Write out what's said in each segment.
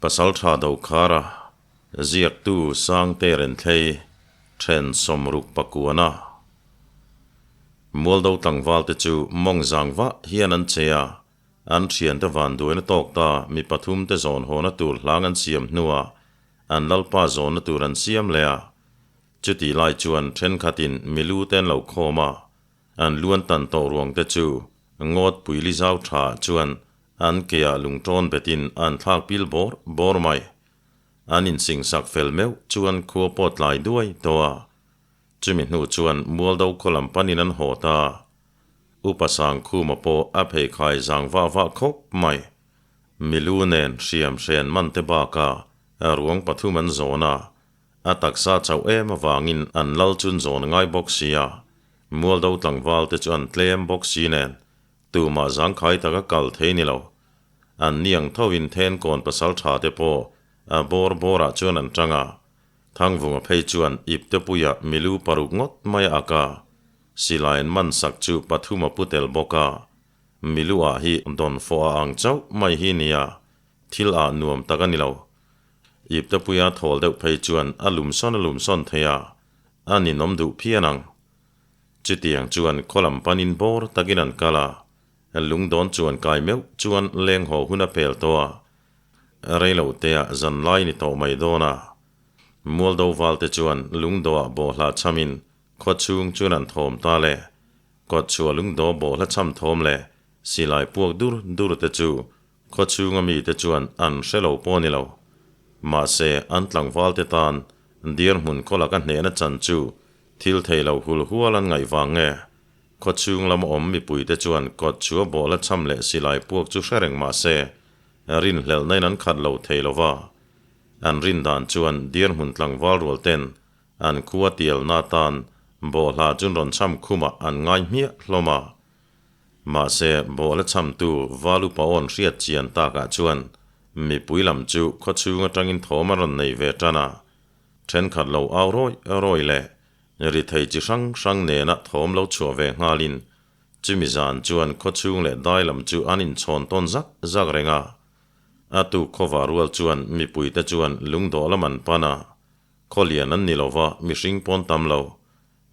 Pasaltha Dokhara, ziaktu Sangte Renthlei, then sawmruk pakuana. Mualdo tlangvalte chu mawng zang vah hian an che a, an thiante vanduaina tawk ta mi pathumte zawn hawna tur hlang an siam hnuah an lalpa zawnna tur an siam leh a. Chutih lai chuan thenkhatin milu te an lo khawm a, an luan tan tawh ruang te chu ngawt puili zau tha chuan an keah lungtawn betin an thlak pil bawr bawr mai. An insingsak fel meuh chuan khua pawh tlai duai tawh a. Chumi hnu chuan Mualdo khaw lam panin an haw ta. Upa Sangkhuma pawh a pheikhai zang vah vah khawp mai. Milu nen hriam hren man te bakah ruang pathum an zawn a, A taksa chauh em avangin an lal chun zawn ngai bawk sia, Mualdo tlangval te chu an tlem bawk si nen, tumah zangkhai taka kal thei ni lo. An niang tho in Thenkawn pasal tha te pawh a bawr bawrah chuan an tang a, Thangvunga phei chuan iptepuia milu paruk ngawt mai a ak a, silai an man sak chu pathum a pu tel bawk a, milu ah hi dawnfawh a ang chauh mai hi nia, thil ah nuam tak a ni lo. Iptepuia thawl deuh phei chuan a lum sawn a lum sawn thei a, a ninawm duh phian ang. Chutiang chuan khaw lam panin bawr takin an kal a, lungdawn chuan kai meuh chuan leng haw hun a pel tawh a, reilo tea zan lai ni tawh mai dawn a. Mualdo valte chuan lungdawah bawhhla chhamin khaw chhung chuan an thawm ta le. Kawt chhuah lungdaw bawhhla chham thawm leh silai puak dur dur te chu Khaw chhunga mite chuan an hre lo pawh a ni lo. Mahse, an tlangvalte tan deer hmun khaw laka hnehna chan chu thil thei lo hul hual an ngaih vang nge? Khaw chhung lama awm mipuite chuan kawt chu a bawhla cham leh silai puak chu hre reng mahse, rinhlelhna in an khat lo thei lo va. An rin dan chuan deer hmun tlangval rual ten an khua tialna atan bawhhla chun rawn cham khumah an ngai hmiah hlawm a. Mahse, bawhla chhamtu Valupa awn hriat chian takah chuan mipui lam chu khawchhung atangin thawm a rawn nei ve tan a. Thenkhat lo au rawi rawi leh ri thei chi hrang hrang nena thawm lo chhuah ve nghalin chumi zan chuan khawchhung leh dai lam chu an inchhawn tawn zak zak reng a. A tuk khawva rual chuan mipuite chuan lungdawh lam an pan a. Khawlian an ni lova mihring pawn tam lo.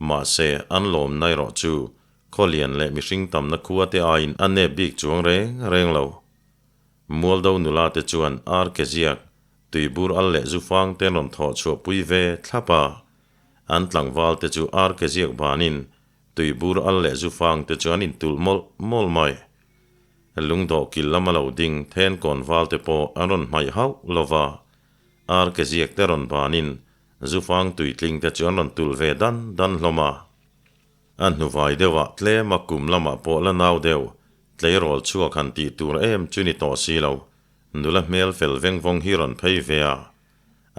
Mahse, an lawmna erawh chu Khawlian leh mihring tamna khua te aiin a nep bik chuang reng reng lo. Mualdo nula te chuan ar ke ziak, tuibur al leh zufang te an rawn thawh chhuah pui ve thlap a. An tlangval te chu ar ke ziak banin tuibur al leh zufang te chu an intulh mawlh mawlh mai. Lungdawh kil lama lo ding then kawnval te pawh an rawn hmaih hauh lo va. Ar ke ziak te rawn banin zufang tuitling te chu an rawn tulh ve dan dan hlawm a. A hnuvai deuhah tlem a kum lamah pawh la nau deuh, tleirawl chhuak han tih tur em chu ni tawh si lo, nula hmel fel veng vawng hi rawn phei ve a.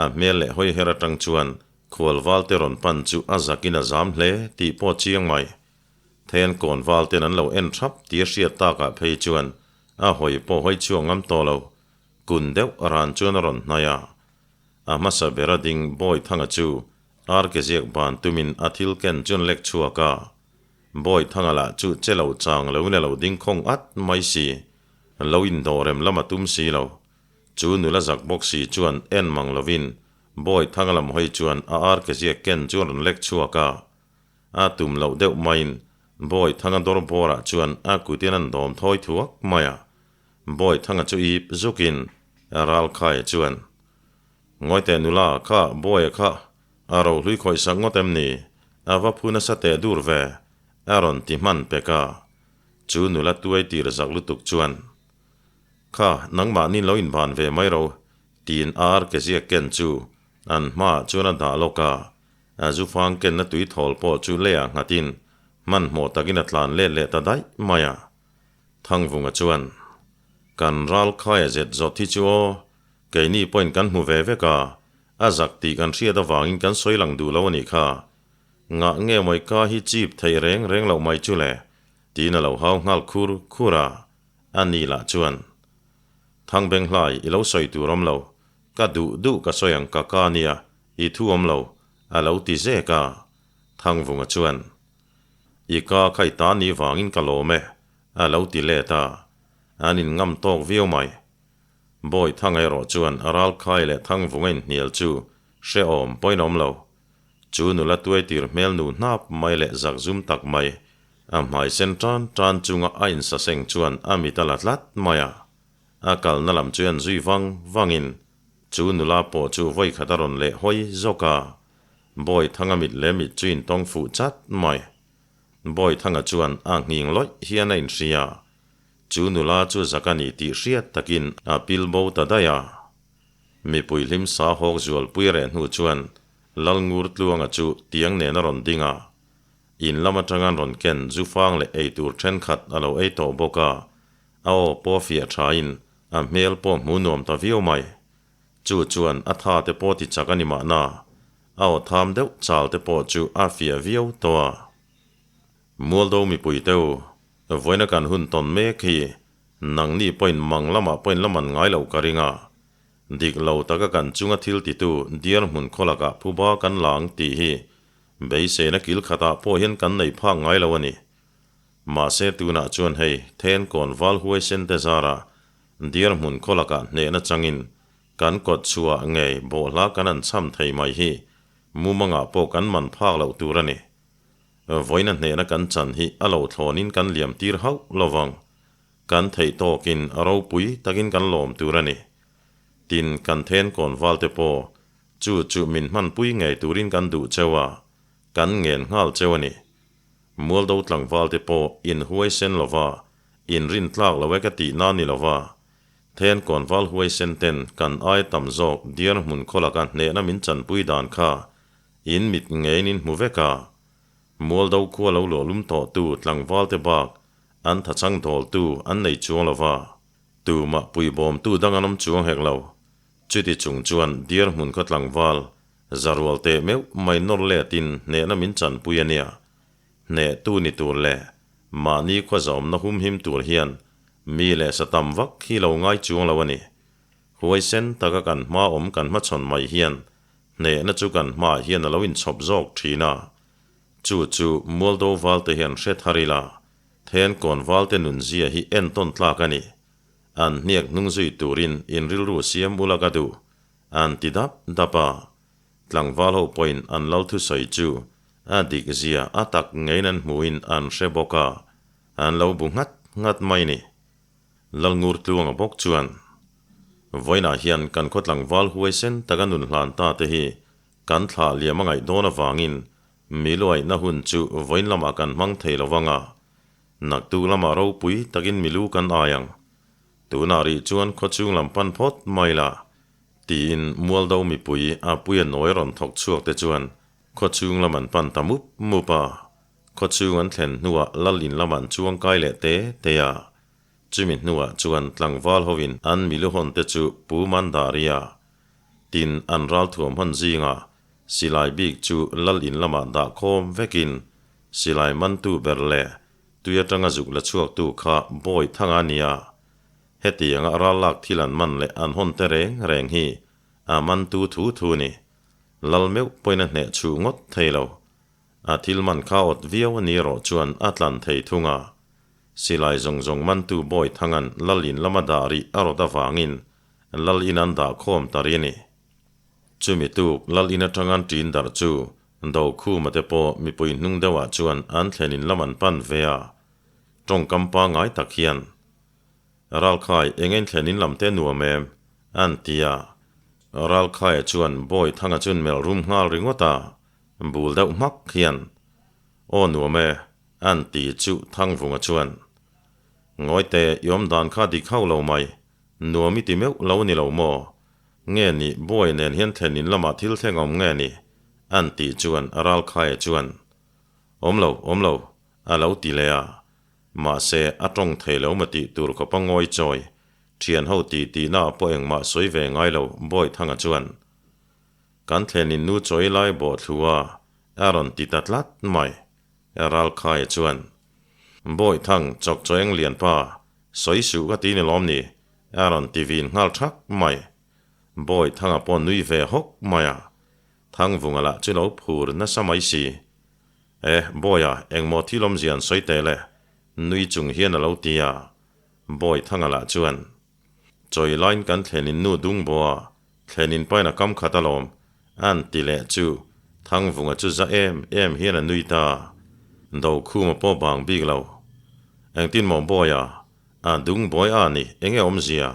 A hmel leh hawi her atang chuan khual valte rawn pan chu a zakin a zam hle tih pawh chiang mai. Then kawn valten an lo en thap tih a hriat takah phei chuan a hawi pawh hawi chhuak ngam tawh lo, kun deuh ran chuan a rawn hnai a. A hmasa bera ding Bawithanga chu Ar ke ziak ban tumin a thil ken chuan lek chhuak a, Bawi Thanga lah chu che lo chang lo in a lo ding khawng at mai si, lo indawh rem lam a tum si lo. Chu nula zak bawk si chuan en mang lovin Bawi Thanga lam hawi chuan a ar ke ziak ken chu a rawn lek chhuak a. A tum loh deuh maiin Bawi Thanga dawr bawrah chuan a kutin an dawm thawi thuak mai a. Bawi Thanga chu ip zukin Ralkhaia chuan, Ngawite nula kha Bawia kha a rohlui khawih sak ngawt em ni? A va phu nasa teh dur ve, a rawn ti hman pek a. Chu nula tuai tir zak lutuk chuan, Kha, nangmahni lo inban ve mai ro, tiin a ar ke ziak ken chu an hmaah chuan a dah lawk a. A zufang kenna tui thawl pawh chu leiah nghatin hmanhmawh takin a tlan let leh ta daih mai a. Thangvunga chuan, Kan ral khaia zet zawt hi chu aw, Keini pawhin kan hmu ve vek a, a zak tih kan hriat avangin kan sawi lang duh lo a nih kha. Ngah nge mawi ka hi chip theih reng reng loh mai chu le? tiin a lo hau nghal khur khur a, a ni lah chuan, Thangbenglai, i lo sawi tur awm lo, ka duh duh ka sawi ang ka ka nia, i thu awm lo, a lo ti zek a. Thangvunga chuan, I ka kha i ta ni vangin ka lawm e, a lo ti let a, an inngam tawk viau mai. Bawithanga erawh chuan a ralkhai leh Thangvunga inhnial chu hrehawm pawhin a awm lo. Chu nula tuaitir hmel nu hnap mai leh zakzum tak mai, a hmai sen tan tan chunga a insaseng chuan a mit a la tlat mai a. A kalna lam chu en zui vang vangin chu nula pawh chu vawikhat a rawn leh hawi zawk a. Bawithanga mit leh mit chu intawng fuh chat mai. Bawithanga chuan a nghing lawih hian a inhria. Chu nula chu zak a ni tih hriat takin a pil bo ta daih a. Mipui hlim sa hawk zualpui reh hnu chuan Lalngur Tluanga chu tiang nen a rawn ding a. In lam atanga an rawn ken zu fang leh ei tur thenkhat a lo ei tawh bawk a, a aw pawh fiah thain a hmel pawh hmu nuam ta viau mai. Chu chuan a tha te pawh ti chak a ni mahna, a aw tham deuh chal te pawh chu a fiah viau tawh a. Mualdo mipui teu, vawiina kan hun tawn mek hi nangni pawhin mang lamah pawhin la man ngai loh ka ring a. Dik lo taka kan chunga thil titu diar hmun khawlakah phuba kan la ang tih hi beiseina kil khatah pawh hian kan nei phak ngai lo a ni. Mahse tunah chuan hei then kawn val huaisen te zarah diar hmun khawlakah hnehna changin kan kawt chhuah ngei bawhhla kan an cham thei mai hi mumangah pawh kan man phak loh tur a ni. Vawiina hnehna kan chan hi a lo thlawnin kan liam tir hauh lovang. Kan theih tawkin a ropui takin kan lawm tur a ni. Tin, kan then kawn valte pawh chu chu min hmanpui ngei turin kan duh cheu a, kan ngen nghal cheu a ni. Mualdo tlangvalte pawh in huaisen lova, in rin tlak lo e ka tih na ni lova, then kawnval huaisen ten kan ai tam zawk diar hmun khawlaka hnehna min chanpui dan kha in mit ngeiin in hmu vek a. Mualdo khua lo luahlum tawhtu tlangvalte bak an thachang dawltu an nei chuang lova, tumah puibawmtu dang an awm chuang hek lo. Chuti chung chuan diar hmun khaw tlangval Zarual teh meuh mai nawr letin hnehna min chanpui a nia. Hnehtu ni tur leh mahni khua zawmna humhim tur hian mi leh sa tam vak hi lo ngai chuang lo a ni. Huaisen taka kan hma awm kan hmachhawn mai hian hnehna chu kan hmaah hian a lo inchhawp zawk thin a. Chu chu Mualdo valte hian hre thar ila, then kawn valte nunzia hi entawn tlak a ni. An hniak hnung zui turin in rilru siam ula ka duh. An ti dap dap a, tlangval ho pawhin an lal thusawi chu a dik zia a tak ngeiin an hmuhin an hre bawk a, an lo bu nghat nghat mai ni. Lalngur Tluanga bawk chuan, Vawiinah hian kan khaw tlangval huaisen taka nun hlan ta te hi kan thlah liam a ngaih dawn avangin miluaihna hun chu vawiin lamah kan hmang thei lo vang a, naktuk lamah ropui takin milu kan ai ang. Tunah rih chuan khawchhung lam pan phawt mai la, tiin Mualdo mipui a puia nawi rawn thawk chhuak te chuan khawchhung lam an pan ta mup mup a. Khawchhung an thlen hnuah lal in lam an chuang kai leh te te a. Chumi hnuah chuan tlangval hovin an miluhawn te chu Pu Mandaria tin an ralthuam hawn zingah silai bik chu lal in lamah dah khawm vekin silai mantu ber leh Tui atanga zuk la chhuaktu kha bawi thang a nia. Hetianga ral lak thil an man leh an hawn te reng reng hi a mantu thu thu ni. Lal meuh pawhin a hneh chhuh ngawt thei lo. A thil man kha awt viau a ni erawh chuan a tlan thei thung a. Silai zawng zawng mantu bawi thanga'n lal in lama dah rih a rawt avangin lal in an dah khawm ta rih a ni. Chumi tuk lal in atanga an ṭin darh chu Dokhuma te pawh mipui hnung deuhah chuan an thlen in lam an pan ve a, tawngkam pangngai tak hian, Ralkhai, eng en thlen in lam te nuam em? an ti a. Ralkhaia chuan Bawithanga chun melh rum nghal ringawt a, bul deuh hmak hian, Aw nuam e, an ti chu Thangvunga chuan, Ngawite, i awm dan kha dik hauh lo mai, nuam i ti meuh lo ni lo maw? Nge ni, Bawi nen hian thlen in lamah thil thleng awm nge ni? an tih chuan Ralkhaia chuan, Awm lo, awm lo, a lo ti leh a. Mahse, a tawng thei lo ma tih tur khawp a ngawi chawi. Thian ho tih tihna ah pawh engmah sawi ve ngai lo, Bawithanga chuan, Kan thlen in nu chawi lai bawh thlu a, a rawn ti ta tlat mai. Ralkhaia chuan, Bawithang, chawk chaw eng lian pa, sawi suh ka ti ni lawm ni? A rawn ti vin nghal thak mai. Bawi Thanga pawh nui ve hawk mai a. Thangvunga lah chu lo phur nasa mai si. E, Bawia, engmaw thil awmzia an sawi teh le? Nui chung hian a lo ti a. Bawi Thanga lah chuan. Chawi laiin kan thlen in nu dung baw a, thlen in pain a kam khat alawm, a'n ti leh chu Thangvunga chu za em em hian a nui ta. Dokhuma pawh bang bik lo. Engtin maw Bawia, a dung bawi a ni, enge awmzia?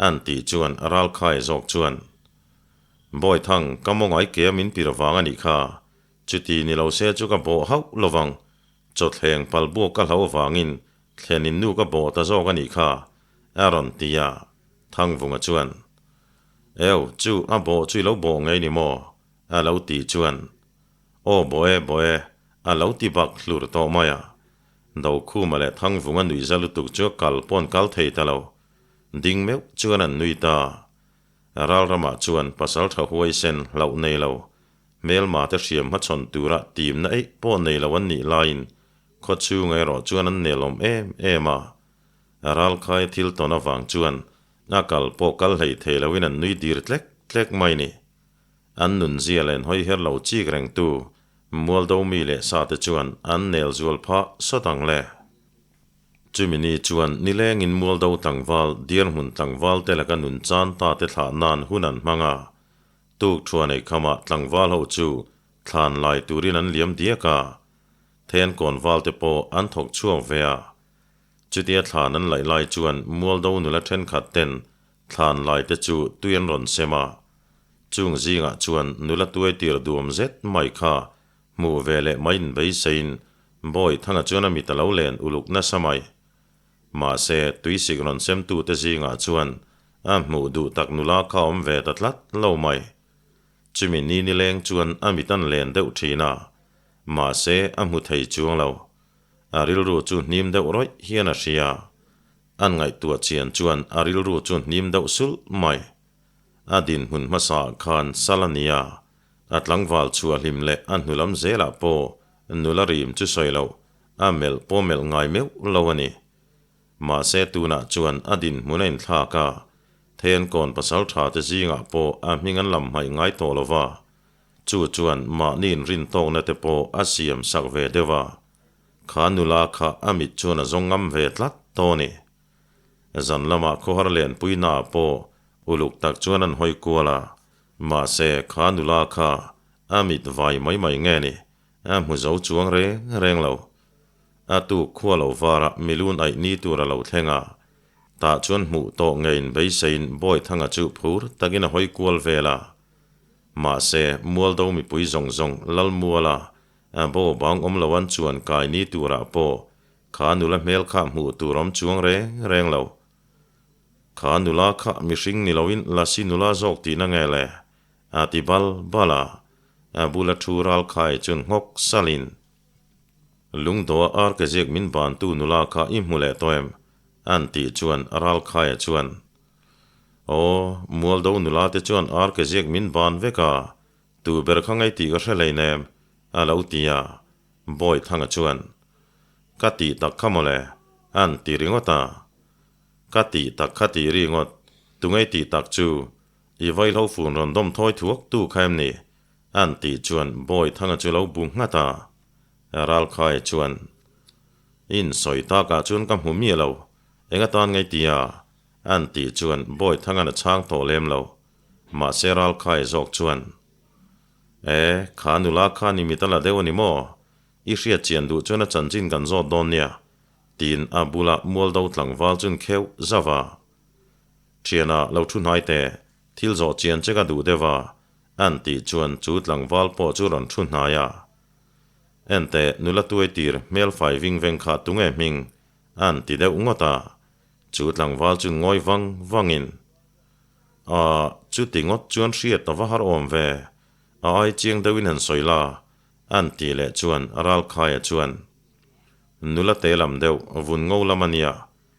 a'n tih chuan a ralkhai zawk chuan, Bawithang, ka mawngai ke a min pir vang a nih kha, chuti ni lo se chu ka bawh hauh lovang, chawthleng pal buak ka hlau avangin Thlen in nu ka bawh ta zawk a nih kha, a rawn ti a, Thangvunga chuan, Eu, chu a bawh chu i lo bawh ngei ni maw? a lo ti chuan, Aw bawh e, bawh e, a lo ti bak hlur tawh mai a. Dokhuma leh Thangvunga nuihza lutuk chu a kal pawn kal thei ta lo, ding meuh chuan an nui ta. Ralramah chuan pasal tha huaisen hlauh nei lo, hmelma te hriam hmachhawn tura timna eih pawh nei lo an nih laiin Khaw chhung erawh chuan an nelawm em em a, ralkhaia thil tawn avang chuan a kal pawh kal hlei thei loin an nui dir tlek tlek mai ni. An nunzia len hawi her lo chik rengtu Mualdo mi leh sa te chuan an nel zual phah sawt ang le. Chumi ni chuan nilengin Mualdo tlangval, Diarhmun tlangval te laka nun chan ta te thlah nan hun an hmang a, tuk thuan ei khamah tlangval ho chu thlan lai turin an liam diak a, Then kawnval te pawh an thawk chhuak ve a. Chutia thlan an laih lai chuan Mualdo nula thenkhat ten thlan lai te chu tui an rawn sem a. Chung zingah chuan nula tuai tir duam zet mai kha hmuh ve leh mai in beiseiin Bawi Thanga chuan a mit a lo len uluk nasa mai. Mahse, tuisik rawn semtu te zingah chuan a hmuh duh tak nula kha awm ve ta tlat lo mai. Chumi ni nileng chuan a mit an len deuh thin a. Mahse, a hmu thei chuang lo. A rilru chu hnim deuh rawih hian a hria. An ngaihtuah chian chuan a rilru chu hnim deuh sulh mai. A dinhmun hmasaah khan sal a ni a, a tlangval chhuah hlim leh a hnulam zelah pawh nula rim chu sawi loh, a melh pawh melh ngai meuh lo a ni. Mahse, tunah chuan a dinhmun a inthlak a, Thenkawn pasal tha te zingah pawh a hming an lam hmaih ngai tawh lo va. Chu chuan mahni inrintawkna te pawh a siam sak ve deuh a, kha nula kha a mit chuan a zawng ngam ve tlat tawh a ni. Zan lamah khawhar lenpui naah pawh uluk tak chuan an hawi kual a, mahse kha nula kha a mit vai mai mai nge ni, a hmu zo chuang reng reng lo. A tuk khua lo varah milun aih ni tur a lo thleng a, tah chuan hmuh tawh ngeiin beiseiin Bawithanga chu phur takin a hawi kual vel a. Mahse, Mualdo mipui zawng zawng Lalmuala a bo bang awm lo an chuan kai ni turah pawh kha nula hmel kha hmuh tur awm chuang reng reng lo. Kha nula kha mihring ni loin Lasi nula zawk tihna nge le? a ti bal bal a, a bula thu ral khai chun nghawk salin, Lungdawha arkeziak min bantu nula kha i hmu leh tawh em? an tih chuan ral khaia chuan, Aw, Mualdo nula te chuan ar ke ziak min ban vek a, tu ber kha ngei tih ka hre hleinem, a lo ti a, Bawithanga chuan, Ka tih tak kha mawle, a'n ti ringawt a. Ka tih tak kha tih ringawt, tu ngei tih tak chu, i vaihlo fun rawn dawm thawi thuak tu kha em ni? a'n tih chuan Bawithanga chu lo bu nghat a. Ralkhaia chuan, In sawi takah chuan ka hmu miah lo, eng atan ngei ti a? An tih chuan Bawithangan a chhang tawh lem lo. Mahse Ralkhaia zawk chuan, E, kha nula khan i mit a la deuh a ni maw? I hriat chian duh chuan a chanchin kan zawt dawn nia, tiin a bula Mualdo tlangval chun kheuh zauh a. Thiana lo thu hnai teh, thil zawh chian che ka duh deuh a, an tih chuan chu tlangval pawh chu rawn thu hnai a. Enteh, nula tuai tir hmelfai ving veng kha tunge hming? an ti deuh ngawt a. Chu tlangval chu ngawi vang vangin, A, chuti ngawt chuan hriat a va har awm ve, a ai chiang deuhin han sawi la, a'n tih leh chuan Ralkhaia chuan, Nula te lam deuh, vun ngo lam a nia,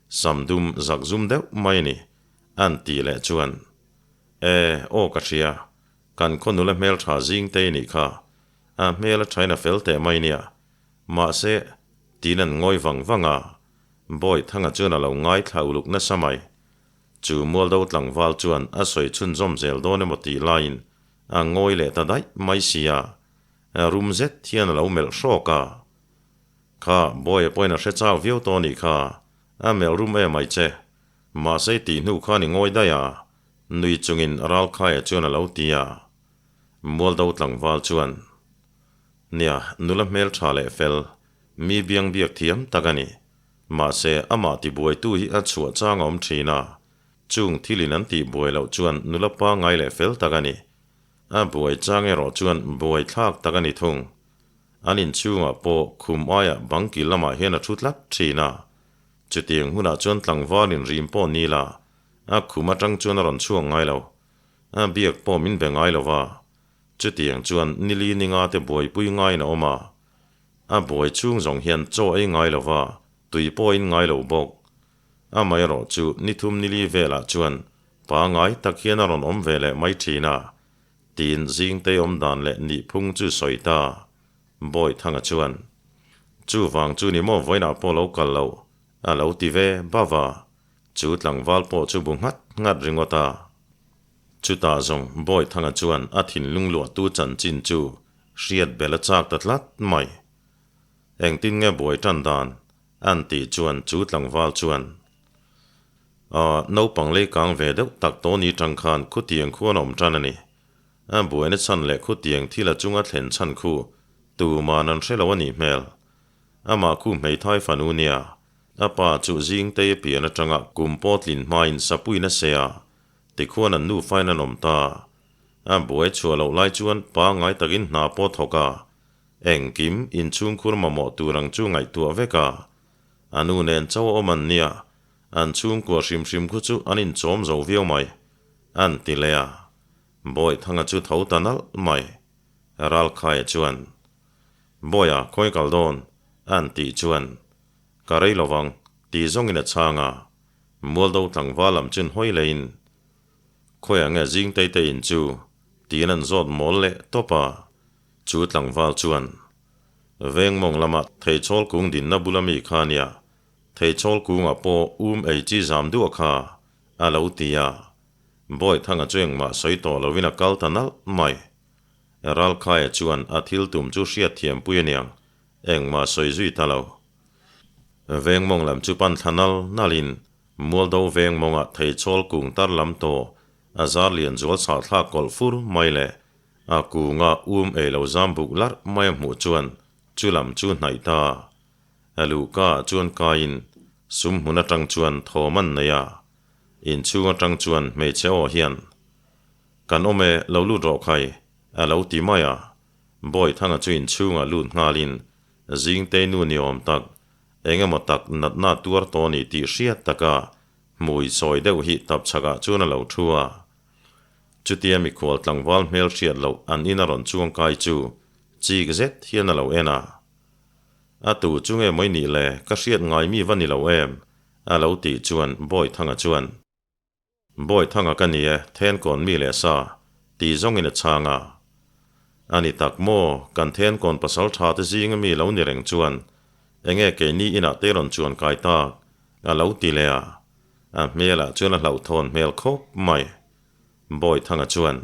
sam dum zak zum deuh mai a ni, a'n tih leh chuan, E, aw ka hria, kan khaw nula hmeltha zing te i nih kha, a hmel a thain a fel teh mai nia, mahse, tiin an ngawi vang vang a. Bawithanga chuan a lo ngaithla uluk nasa mai. Chu Mualdo tlangval chuan a sawi chhunzawm zel dawn emaw tih laiin a ngawi leh ta daih mai si a, rum zet hian a lo melh hrawk a. Kha, Bawia pawhin a hre chau viau tawh anih kha, a melh rum em ai che. Mahse i tih hnu khan i ngawi daih a, nui chungin Ralkhaia chuan a lo ti a. Mualdo tlangval chuan, Nia, nula hmeltha leh fel, mi biang biak thiam tak a ni. Mahse, amah tibuaitu hi a chhuah chang a awm thin a, chung thilin an tihbuai loh chuan nula pangngai leh fel tak a ni. A buai chang erawh chuan buai thlak tak a ni thung. An inchhungah pawh khum aiah bang kil lamah hian a thu tlat thin a. Chutiang hunah chuan tlangval inrim pawh ni la, a khum atang chuan a rawn chhuak ngai lo. A biak pawh min be ngai lo va. Chutiang chuan nili ninga te buaipui ngaiin a awm a. A buai chhung zawng hian chaw ei ngai lo va, tui pawh in ngai lo bawk. Amaherawh chu nithum nili velah chuan pangai tak hian a rawn awm ve leh mai thin a, tiin Zingtei awm dan leh nihphung chu sawi ta. Bawithanga chuan, Chuvang chu ni maw vawiinah pawh lo kal loh, a lo ti ve bava. Chu tlangval pawh chu bu nghat nghat ringawt a. Chutah zawng Bawithanga chuan a thinlung luahtu chanchin chu hriat bel a chak ta tlat mai. Engtin nge buai tan dan? An tih chuan chu tlangval chuan, Aw, naupang lei kang ve deuh tak tawh ni tang khan khutiang khuan a awm tan a ni. A buaina chhan leh khutiang thil a chunga thlen chhan khu tuman an hre lo a nih hmel. Amah khu hmeithai fanu nia, a pa chu zingtei a pian atanga kum pawh tlin hmain sapuin a se a, tikhuan an nufain an awm ta. A buai chhuah loh lai chuan pangngai takin hna pawh thawk a, Engkim inchhungkhur mamawh tur ang chu ngaihtuah vek a, a nu nen chauh a awm an nia, an chhungkua hrim hrim khu chu an inchawm zo viau mai, an ti leh a. Bawihthanga chu tho ta nalh mai. Ralkhaia chuan, Bawiha, khawi kal dawn? an tih chuan, Ka rei lovang, ti zawngin a chhang a. Mualdo tlangval lam chun hawi leiin, Khawiah nge Zingtei te in chu? tiin an zawt mawl leh tawp a. Chu tlangval chuan, Veng mawng lama theichhawl kung dinna bula mi kha nia, theichhawl kungah pawh um ei chi zam duah kha, a lo ti a. Bawihthanga chu engmah sawi tawh lovin a kal ta nalh mai. Ralkhaia chuan a thil tum chu hriatthiampui aniang, engmah sawi zui ta lo. Veng mawng lam chu pan thla nal nalin Mualdo veng mawngah theichhawl kung tar lam tawh a zar lian zual chhahthlak kawlh fur mai le A kunga um ei lo zam buk larh mai a hmuh chuan chu lam chu hnaih ta. A luhka ah chuan kaiin sum hmun atang chuan thawm an nei a, inchhung atang chuan hmeichhe aw hian, Kan awm e, lo lut rawh khai, a lo ti mai a. Bawihthanga chu inchhungah lut nghalin Zingtei nu ni awm tak, eng emaw tak natna tuar tawh ni tih hriat taka hmui sawi deuh hi tapchhakah chuan a lo thu a. Chutia mikhual tlangval hmel hriat loh an in a rawn chuang kai chu chik zet hian a lo en a. A tu chu nge mawi nih le, ka hriat ngai mi va ni lo em? a lo tih chuan Bawithanga chuan, Bawithanga ka ni e, Thenkawn mi leh sa, ti zawngin a chhang a. A ni tak maw, kan Thenkawn pasal tha te zinga mi lo ni reng chuan enge keini inah te rawn chuan kai tak? a lo ti leh a. A hmelah chuan a hlauhthawn hmel khawp mai. Bawithanga chuan,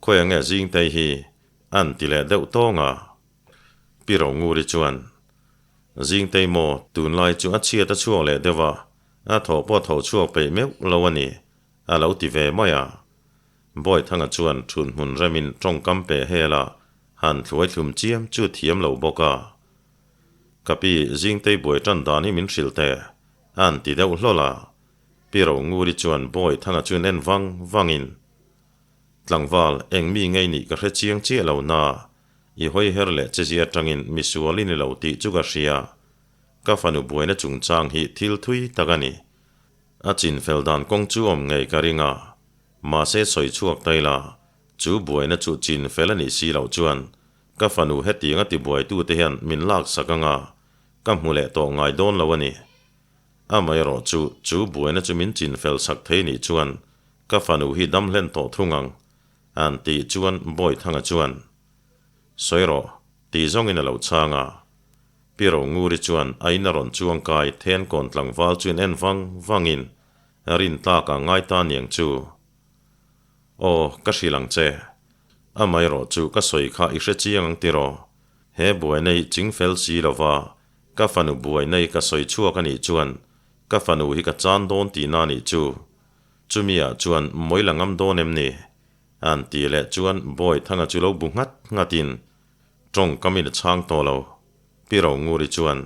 Khawi nge Zingtei hi? an ti leh deuh tawng a. Pi Ronguri chuan, Zingtei maw, tunlai chu a chhiat a chhuak leh deuh a, a thaw pawh a tho chhuak peih meuh lo a ni, a lo ti ve mai a. Bawithanga chuan thun hmun remin tawngkam peh hel a, han thluai thlum chiam chu thiam lo bawk a. Ka pi, Zingtei buai tan dan hi min hrilh teh, an ti deuh hlawl a. Pi Ronguri chuan Bawi Thanga chuan en vang vangin, Tlangval, eng mi ngei nih ka hre chiang chiah lo na, i hawi her leh che zia atangin mi sual i ni lo tih chu ka hria. Ka fanu buaina chungchang hi thil thui tak a ni. A chinfel dan kawng chu awm ngei ka ring a, mahse sawi chhuak ta ila, chu buaina chu chinfel a nih si loh chuan ka fanu hetiang a tibuaitute hian min laksak anga ka hmu leh tawh ngai dawn lo a ni. Amaherawh chu, chu buaina chu min chin fel sak thei nih chuan ka fanu hi dam hlen tawh thung ang, an tih chuan Bawithanga chuan, Sawi rawh, tih zawngin a lo chhang a. Pi Ronguri chuan a in a rawn chuang kai Thenkawn tlangval chu in en vang vangin rin tlak a ngai ta niang chu. Aw, ka hrilh ang che. Amaherawh chu ka sawi kha i hre chiang ang tiraw? He buaina hi ching fel si lova Ka fanu buai nei ka sawi chhuak a nih chuan ka Ka fanu hi ka chan dawn tihna a nih chu. Chumi ah chuan mawi la ngam dawn em ni? An tih leh chuan Bawithanga chu lo bu nghat nghatin tawngkamin a chhang tawh lo. Pi Ronguri chuan,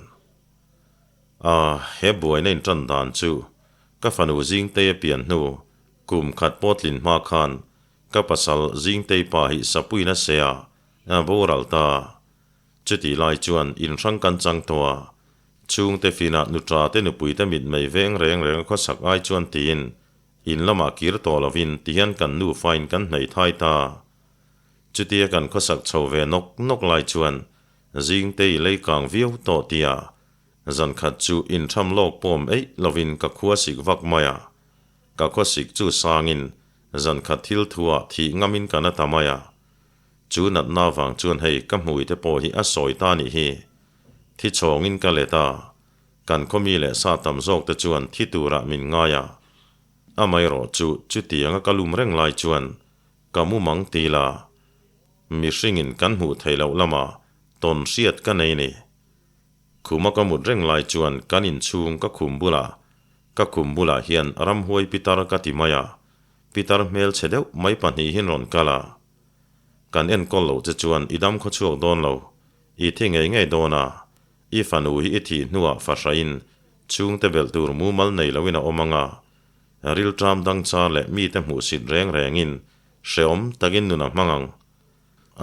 A, he buaina intan dan chu ka fanu Zingtei a pian hnu kum khat pawh tlin hma khan ka pasal Zingtei pa hi sapuiin a se a, a boral ta. Chutih lai chuan inhrang kan chang tawh a, chhungte finah nuṭa te nupui te mitmei veng reng reng a khawsak ai chuan tiin in lamah kir tawh lovin tihian kan nufain kan hmeithai ta. Chutia kan khawsak chho ve nawk nawk lai chuan Zingtei lei kang viau tawh tia zan khat chu intham lawk pawm eih lovin ka khua sik vak mai a. Ka khua sik chu sangin zan khat thil thuah thih ngamin ka na ta mai a. Chu natna vang chuan hei ka hmui te pawh hi a sawi ta nih hi. Thi chhawngin ka let a, kan khawmi leh sa tam zawk te chuan thi turah min ngai a. Amaherawh chu chutianga ka lum reng lai chuan ka mu mang ti la, mihringin kan hmuh theih loh lamah tawn hriat ka nei ni. Khuma ka mut reng lai chuan kan inchhung ka khum bulah, ka khum bulah hian ramhuai pitar ka ti mai a, pitar hmelchhe deuh mai pahnihin rawn kal a. Kan enkawl loh che chuan i dam khaw chhuak dawn lo, i thi ngei ngei dawn a, i fanu hi i thih hnuah fahrahin chhungte belh tur mumal nei loin a awm ang a, rilṭam dang char leh mite hmuhsit reng rengin hreawm takin nun a hmang ang.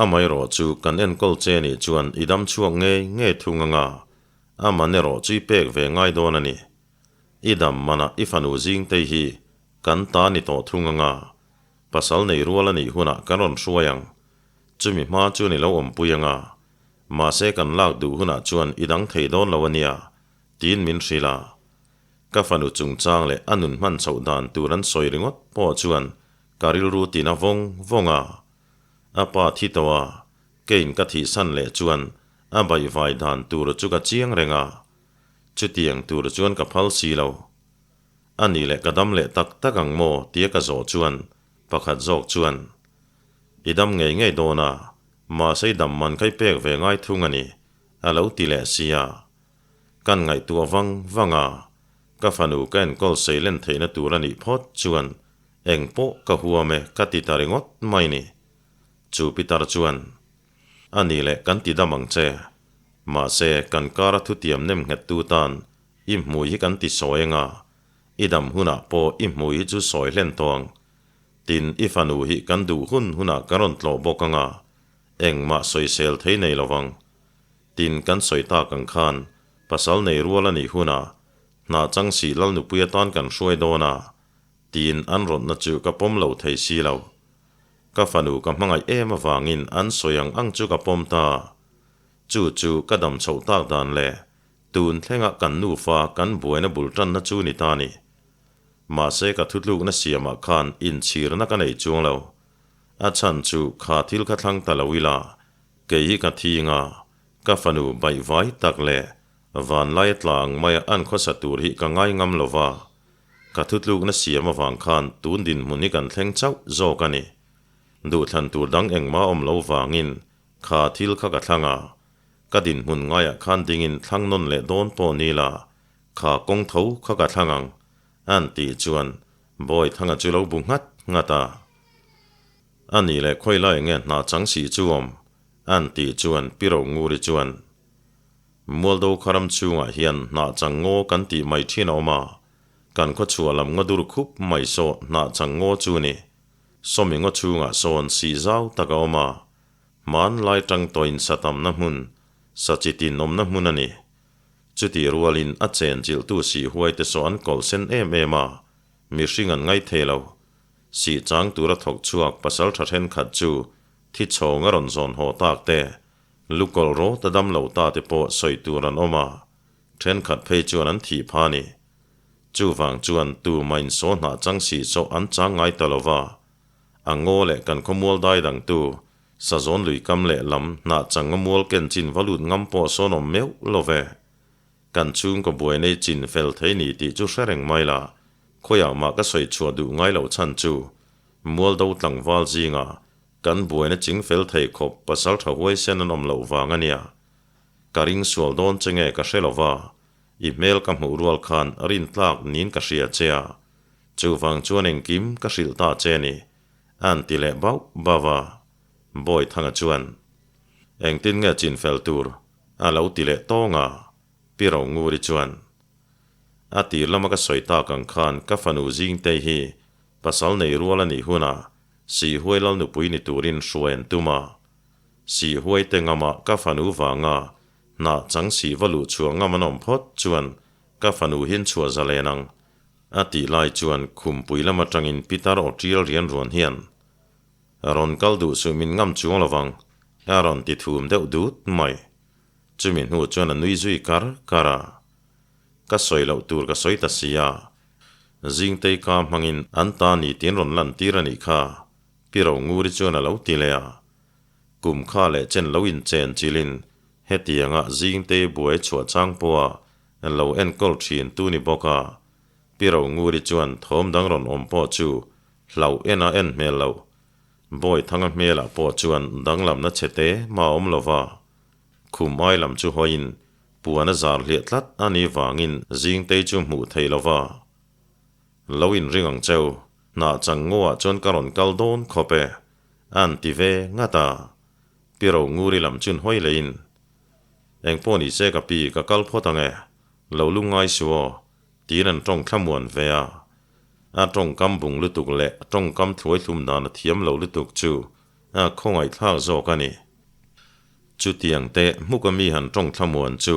Amaherawh chu kan enkawl che nih chuan i dam chhuak ngei ngei thung ang a, aman erawh chu i pek ve ngai dawn a ni. I dam manah i fanu zingtei hi kan ta ni tawh thung ang a, Pasal nei rual a nih hunah kan rawn hruai ang. Chumi hma chu ni lo awmpui ang a. Mahse kan lak duh hunah chuan i dang thei dawn lo a nia, tiin min hrilh a. Ka fanu chungchang leh a nun hman chhoh dan tur an sawi ringawt pawh chuan ka rilru tin a vawng vawng a. A pa thi tawh a, keiin ka thihsan leh chuan a baihvai dan tur chu ka chiang reng a. Chutiang tur chuan ka phal si lo. A nih leh ka dam leh tak tak ang maw tia ka zawh chuan pakhat zawk chuan, I dam ngei ngei dawn a, mahse i dam man kha i pek ve ngai thung a ni, a lo ti leh si a. Kan ngaihtuah vang vang a, ka fanu ka enkawl sei len theihna tur a nih phawt chuan eng pawh ka huam e ka ti ta ringawt mai ni. Chu pitar chuan, A nih leh kan ti dam ang che, mahse kan kara thutiam nem nghettu tan I hmui hi kan ti sawi anga, i dam hunah pawh i hmui hi chu sawi hlen tawh ang. Tin, i fanu hi kan duh hun hunah kan rawn tlawh bawk anga, engmah sawisel thei nei lovang. Tin, kan sawi tak ang khan, pasal nei rual a nih hunah, hna chang sih lal nupui atan kan hruai dawn a, tiin an rawtna chu ka pawm lo thei si lo. Ka fanu ka hmangaih em avangin an sawi ang ang chu ka pawm ta. Chu chu ka dam chhoh tak dan leh Tun thlengah kan nufa kan buaina bul tanna chu ni ta ni. Mahse ka thutlukna siamah khan inchhirna ka nei chuang lo. A chhan chu kha thil kha thlang ta lo ila, kei hi ka thing a, ka fanu baihvai tak leh vanlai a tla ang maia an khawsa tur hi ka ngai ngam lo va. Ka thutlukna siam avang khan tun dinhmun hi kan thleng chauh zawk a ni. Duhthlan tur dang engmah awm lo vangin kha thil kha ka thlang a, Ka dinhmun ngaiah khan dingin thlang nawn leh dawn pawh ni la, kha kawng tho kha ka thlang ang, an tih chuan Bawithanga chu lo bu nghat nghat a. A nih leh khawi lai nge hna chang sih chu awm? an tih chuan Pi Ronguri chuan, Mualdo kharam chhungah hian hnah chang ngaw kan tih mai thin a awm a, kan khaw chhuah lam ngaw dur khup mai saw hnah chang ngaw chu ni. Sawmi ngaw chhungah sawn sih zau tak a awm a, Hmanlai tang tawhin sa tamna hmun, sa chi tin awmna hmun a ni. Chutih rualin a chen chilhtu sih huaite saw an kawlh sen em em a, mihring an ngaih thei lo. Sih chang tura thawk chhuak pasal tha thenkhat chu thi chhawng a rawn zawn haw tak te, lu kawlh rawt a dam lo ta te pawh sawi tur an awm a, thenkhat phei chuan an thih pha a ni. Chuvang chuan tumah in saw hnah chang sih saw an chang ngai ta lo va, A ngaw leh kan khawmual dai dangtu, Sazawn lui kam leh lam hnah chang a mual ken chin va lut ngam pawh sawn awm meuh lo ve. Kan chhungkaw buai nei chin fel thei ni tih chu hre reng mai la, khawiah mah ka sawi chhuah duh ngai loh chhan chu, Mualdo tlangval zinga kan buaina ching fel thei khawp pasal tha huaisen an awm loh vang a nia. Ka ring sual dawn che nge ka hre lo va. I hmel ka hmuh rual khan rintlak niin ka hria che a, chuvang chuan engkim ka hrilh ta che ni, a'n ti leh bauh bauh a. Bawithanga chuan, Engtin nge chinfel tur? a lo ti leh tawng a. Pi Ronguri chuan, A tir lama ka sawi tak ang khan ka fanu Zingtei hi pasal nei rual a nih hunah Sihhuai lal nupui ni turin hruai an tum a. Sihhuai te ngama ka fanu vanga hnah chang sih va luh chhuah ngam an awm phawt chuan ka fanu hian chhuah zalen ang, a tih lai chuan khumpui lam atangin Pitar aw tial rian ruan hian, Rawn kal duh suh min ngam chuang lovang, a rawn ti thum deuh dut mai. Chumi hnu chuan a nui zui kar kar a. Ka sawi loh tur ka sawi ta si a. Zingtei ka hmangin an ta ni tiin rawn lan tir a nih kha, Pi Ronguri chuan a lo ti leh a. Kum kha leh chen lo inchen chilin hetianga Zingtei buai chhuah chang pawha lo enkawl thin tu ni bawk a. Pi Ronguri chuan thawm dang rawn awm pawh chu hlauh en a en hmel loh. Bawithanga hmelah pawh chuan danglamna chhete mah a awm lo va. Khum ai lam chu hawiin puan a zar hliah tlat a nih vangin Zingtei chu hmuh thei lo va. Lo inring ang cheu, hnah chang ngawah chuan ka rawn kal dawn khawp e, a'n ti ve ngat a. Pi Ronguri lam chun hawi leiin, Engpawh ni se ka pi, ka kal phawt ang e, lo lungngai suh aw, tiin an tawng thlamuan ve a. A tawngkam bung lutuk leh a tawngkam thluaithlum dan a thiam lo lutuk chu a khawngaihthlak zawk a ni. Chutiang teh hmuka mi han tawng thlamuan chu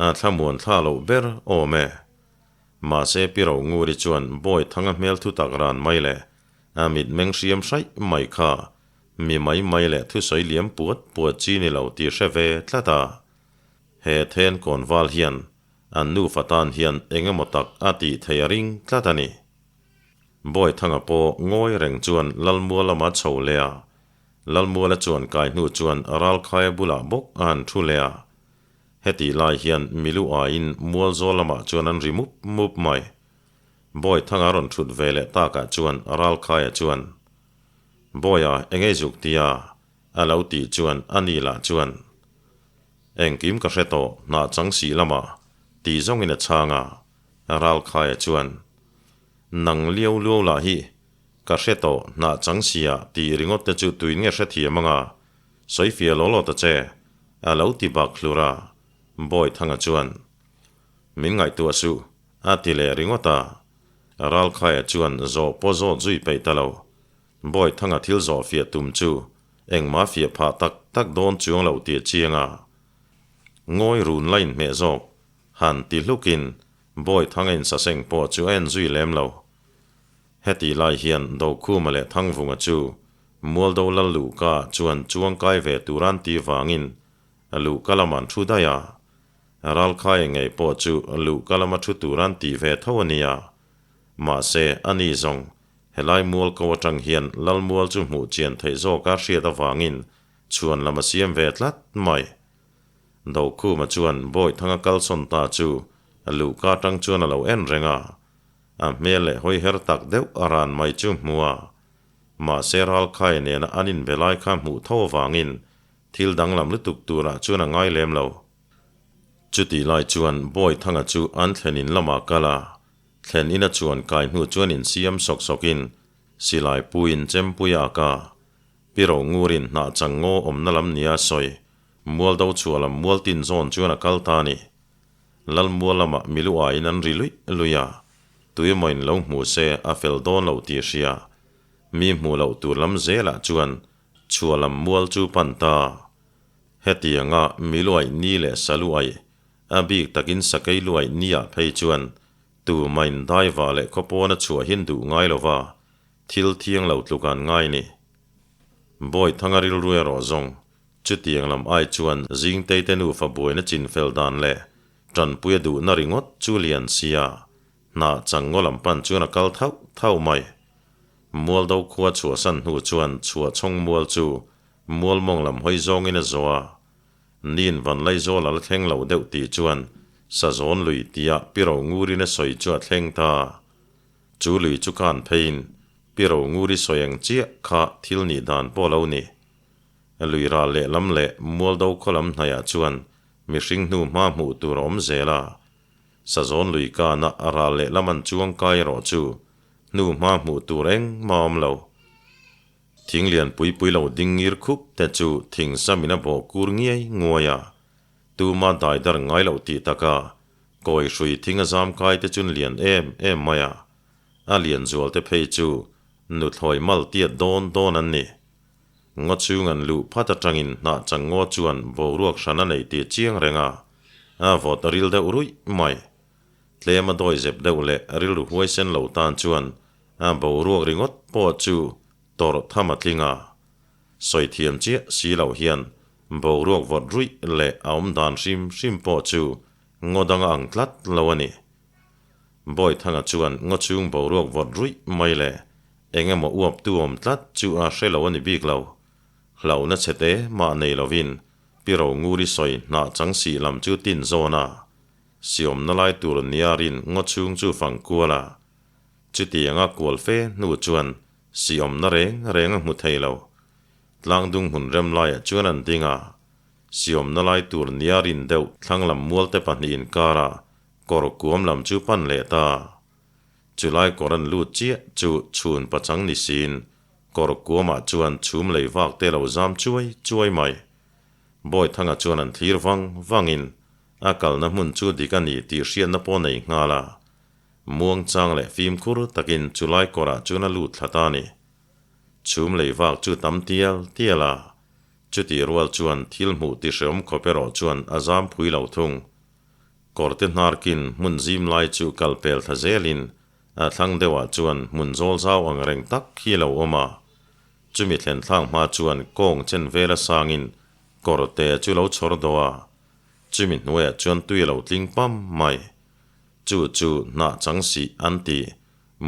a thlamuan thla loh ber awm e. Mahse Pi Ronguri chuan Bawi Thanga hmel thu tak ran mai leh a mitmeng hriam hraih mai kha mi mai mai leh thusawi liam puat puat chi ni lo tih hre ve tlat a. He then kawnval hian an nufa tan hian eng emaw tak a tih thei a ring tlat a ni. Bawi Thanga pawh ngawi reng chuan Lalmual lama chho leh a, Lalmuala chuan kai hnu chuan Ralkhaia bulah bawk a han thu leh a. Hetih lai hian milu aiin Mualzawl lamah chuan an ri mup mup mai. Bawithanga rawn thut ve leh takah chuan Ralkhaia chuan, Bawia, engei zuk tia? a lo tih chuan a ni lah chuan, Engkim ka hre tawh, hnah chang sih lamah, tih zawngin a chhang a. Ralkhaia chuan, Nang liau luau lah hi, Ka hre tawh, hnah chang sia tih ringawt te chu tuin nge hrethiam anga? Sawi fiah law law ta che, a lo ti bak hlur a. Bawithanga chuan, Min ngaihtuah suh, a ti leh ringawt a. Ralkhaia chuan zawh pawh zawt zui peih ta lo. Bawithanga thil zawh fiah tum chu engmah fiah phah tak tak dawn chuang lo tih a chiang a. Ngawi run la inhmeh zawk, han ti hlukin Bawithanga insaseng pawh chu a en zui lem lo. Hetih lai hian Dokhuma leh Thangvunga chu Mualdo lal luhka chuan chuangkai ve tur an tih vangin luhka lamah an thu daih a. Ralkhaia ngei pawh chu luhka lama thu tur an tih ve tho a nia. Mahse, ani zawng helai mual ko atang hian lal mual chu hmuh chian theih zawka hriat avangin chhuan lam a siam ve tlat mai. Dokhuma chuan Bawithanga kalsawn ta chu luhka atang chuan a lo en reng a. A hmel leh hawi her tak deuh a ran mai chu hmu a, mahse Ralkhaia nena an inbe lai kha hmuh tho avangin thil danglam lutuk turah chuan a ngai lem lo. Chutih lai chuan Bawithanga chu an thlen in lamah kal a, thlen ina chuan kai hnu chuan insiam sawk sawkin silai puiin chempui a ak a, Pi Rongurin hnah chang ngaw awmna lam nia sawi Mualdo chhuah lam Mualtin zawn chuan a kal ta a ni. Lalmual lamah milu aiin an ri luih luih a, tuemaw-in lo hmu se a fel dawn lo tih hria. Mi hmuh loh tur lam zelah chuan chhuah lam mual chu pan ta. Hetianga milu aih ni leh salu aih, a bik takin sakei lu aih niah phei chuan tumain daiva leh khawpawna chhuah hin duh ngai lova thil thiang lo tluk an ngai ni. Bawithanga rilru erawh zawng Chutiang lam ai chuan Zingtei te nufa buaina chin fel dan leh tanpuia duhna ringawt chu lian sia hnah chang ngaw lam pan chuan a kal thauh thauh mai. Mualdo khua chhuahsan hnu chuan chhuahchhawng mual chu mualmawng lam hawi zawngin a zawh a. Nin Vanlaizawl a la thleng lo deuh tih chuan Sazawn lui tia Pi Rongurin a sawi chu a thleng ta. Chu lui chu khan pheiin Pi Ronguri sawi ang chiah kha thil nih dan pawh lo ni. Lui ral lehlam leh Mualdo khaw lam hnaihah chuan mihring hnu hma hmuh tur a awm zel a. Sazawn lui kana a ral lehlam an chuang kai erawh chu hnu hma hmuh tur engmah a awm lo. Thing lian pui pui lo ding ngir khup te chu thing samin a bawh kur ngiai nguai a, tuma dai dar ngai loh tih taka kawi hrui thing a zam kai te chun lian em em mai a, a lian zual te phei chu nuthlawi mal tiat dawn dawn an ni. Ngaw chhung an luh phat atangin hnah chang ngaw chuan boruak hran a nei tih chiang reng a, a vawt a ril deuh ruih mai. Tlem a dawi zep deuh leh rilru huaisen lo tan chuan a boruak ringawt pawh chu tawrh tham a tling a. Sawi thiam chiah si loh hian boruak vawt ruih leh a awm dan hrim hrim pawh chu ngaw dang a ang tlat lo a ni. Bawithanga chuan ngaw chhung boruak vawt ruih mai leh eng emaw uap tu awm tlat chu a hre lo a ni bik lo. Hlauhna chhe te mah nei lovin Pi Ronguri sawi hnah chang sih lam chu tin zawn a, siawmna lai tur niarin ngaw chhung chu fang kual a. Chutianga kual fe hnu chuan siawmna reng reng a hmu thei lo. Tlangdung hmun rem laiah chuan an ding a, siawmna lai tur niarin deuh thlang lam mualte pahnih inkara kawr kuam lam chu pan leh ta. Chulai kawr an lut chiah chu chhun pachang ni siin kawr kuamah chuan chhum lei vak te lo zam chuai chuai mai. Bawithanga chuan an thlir vang vangin a kalna hmun chu dik a ni tih hriatna pawh nei nghal a. Muangchang leh fimkhur takin chulai kawrah chuan a lut thla ta a ni. Chhum lei vak chu tam tial tial a, chutih rual chuan thil hmuh ti hreawm khawp erawh chuan a zam phui lo thung. Kawrte hnarkin hmun zim lai chu kal pel thla zelin a thlang deuhah chuan hmun zawl zau ang reng tak hi a lo awm a. Chumi thlen thlak hma chuan kawng chen vela sangin kawrte chu lo chhawr dawh a, chumi hnuaiah chuan tui a lo tling pam mai. Chu chu hnah chang sih an ti,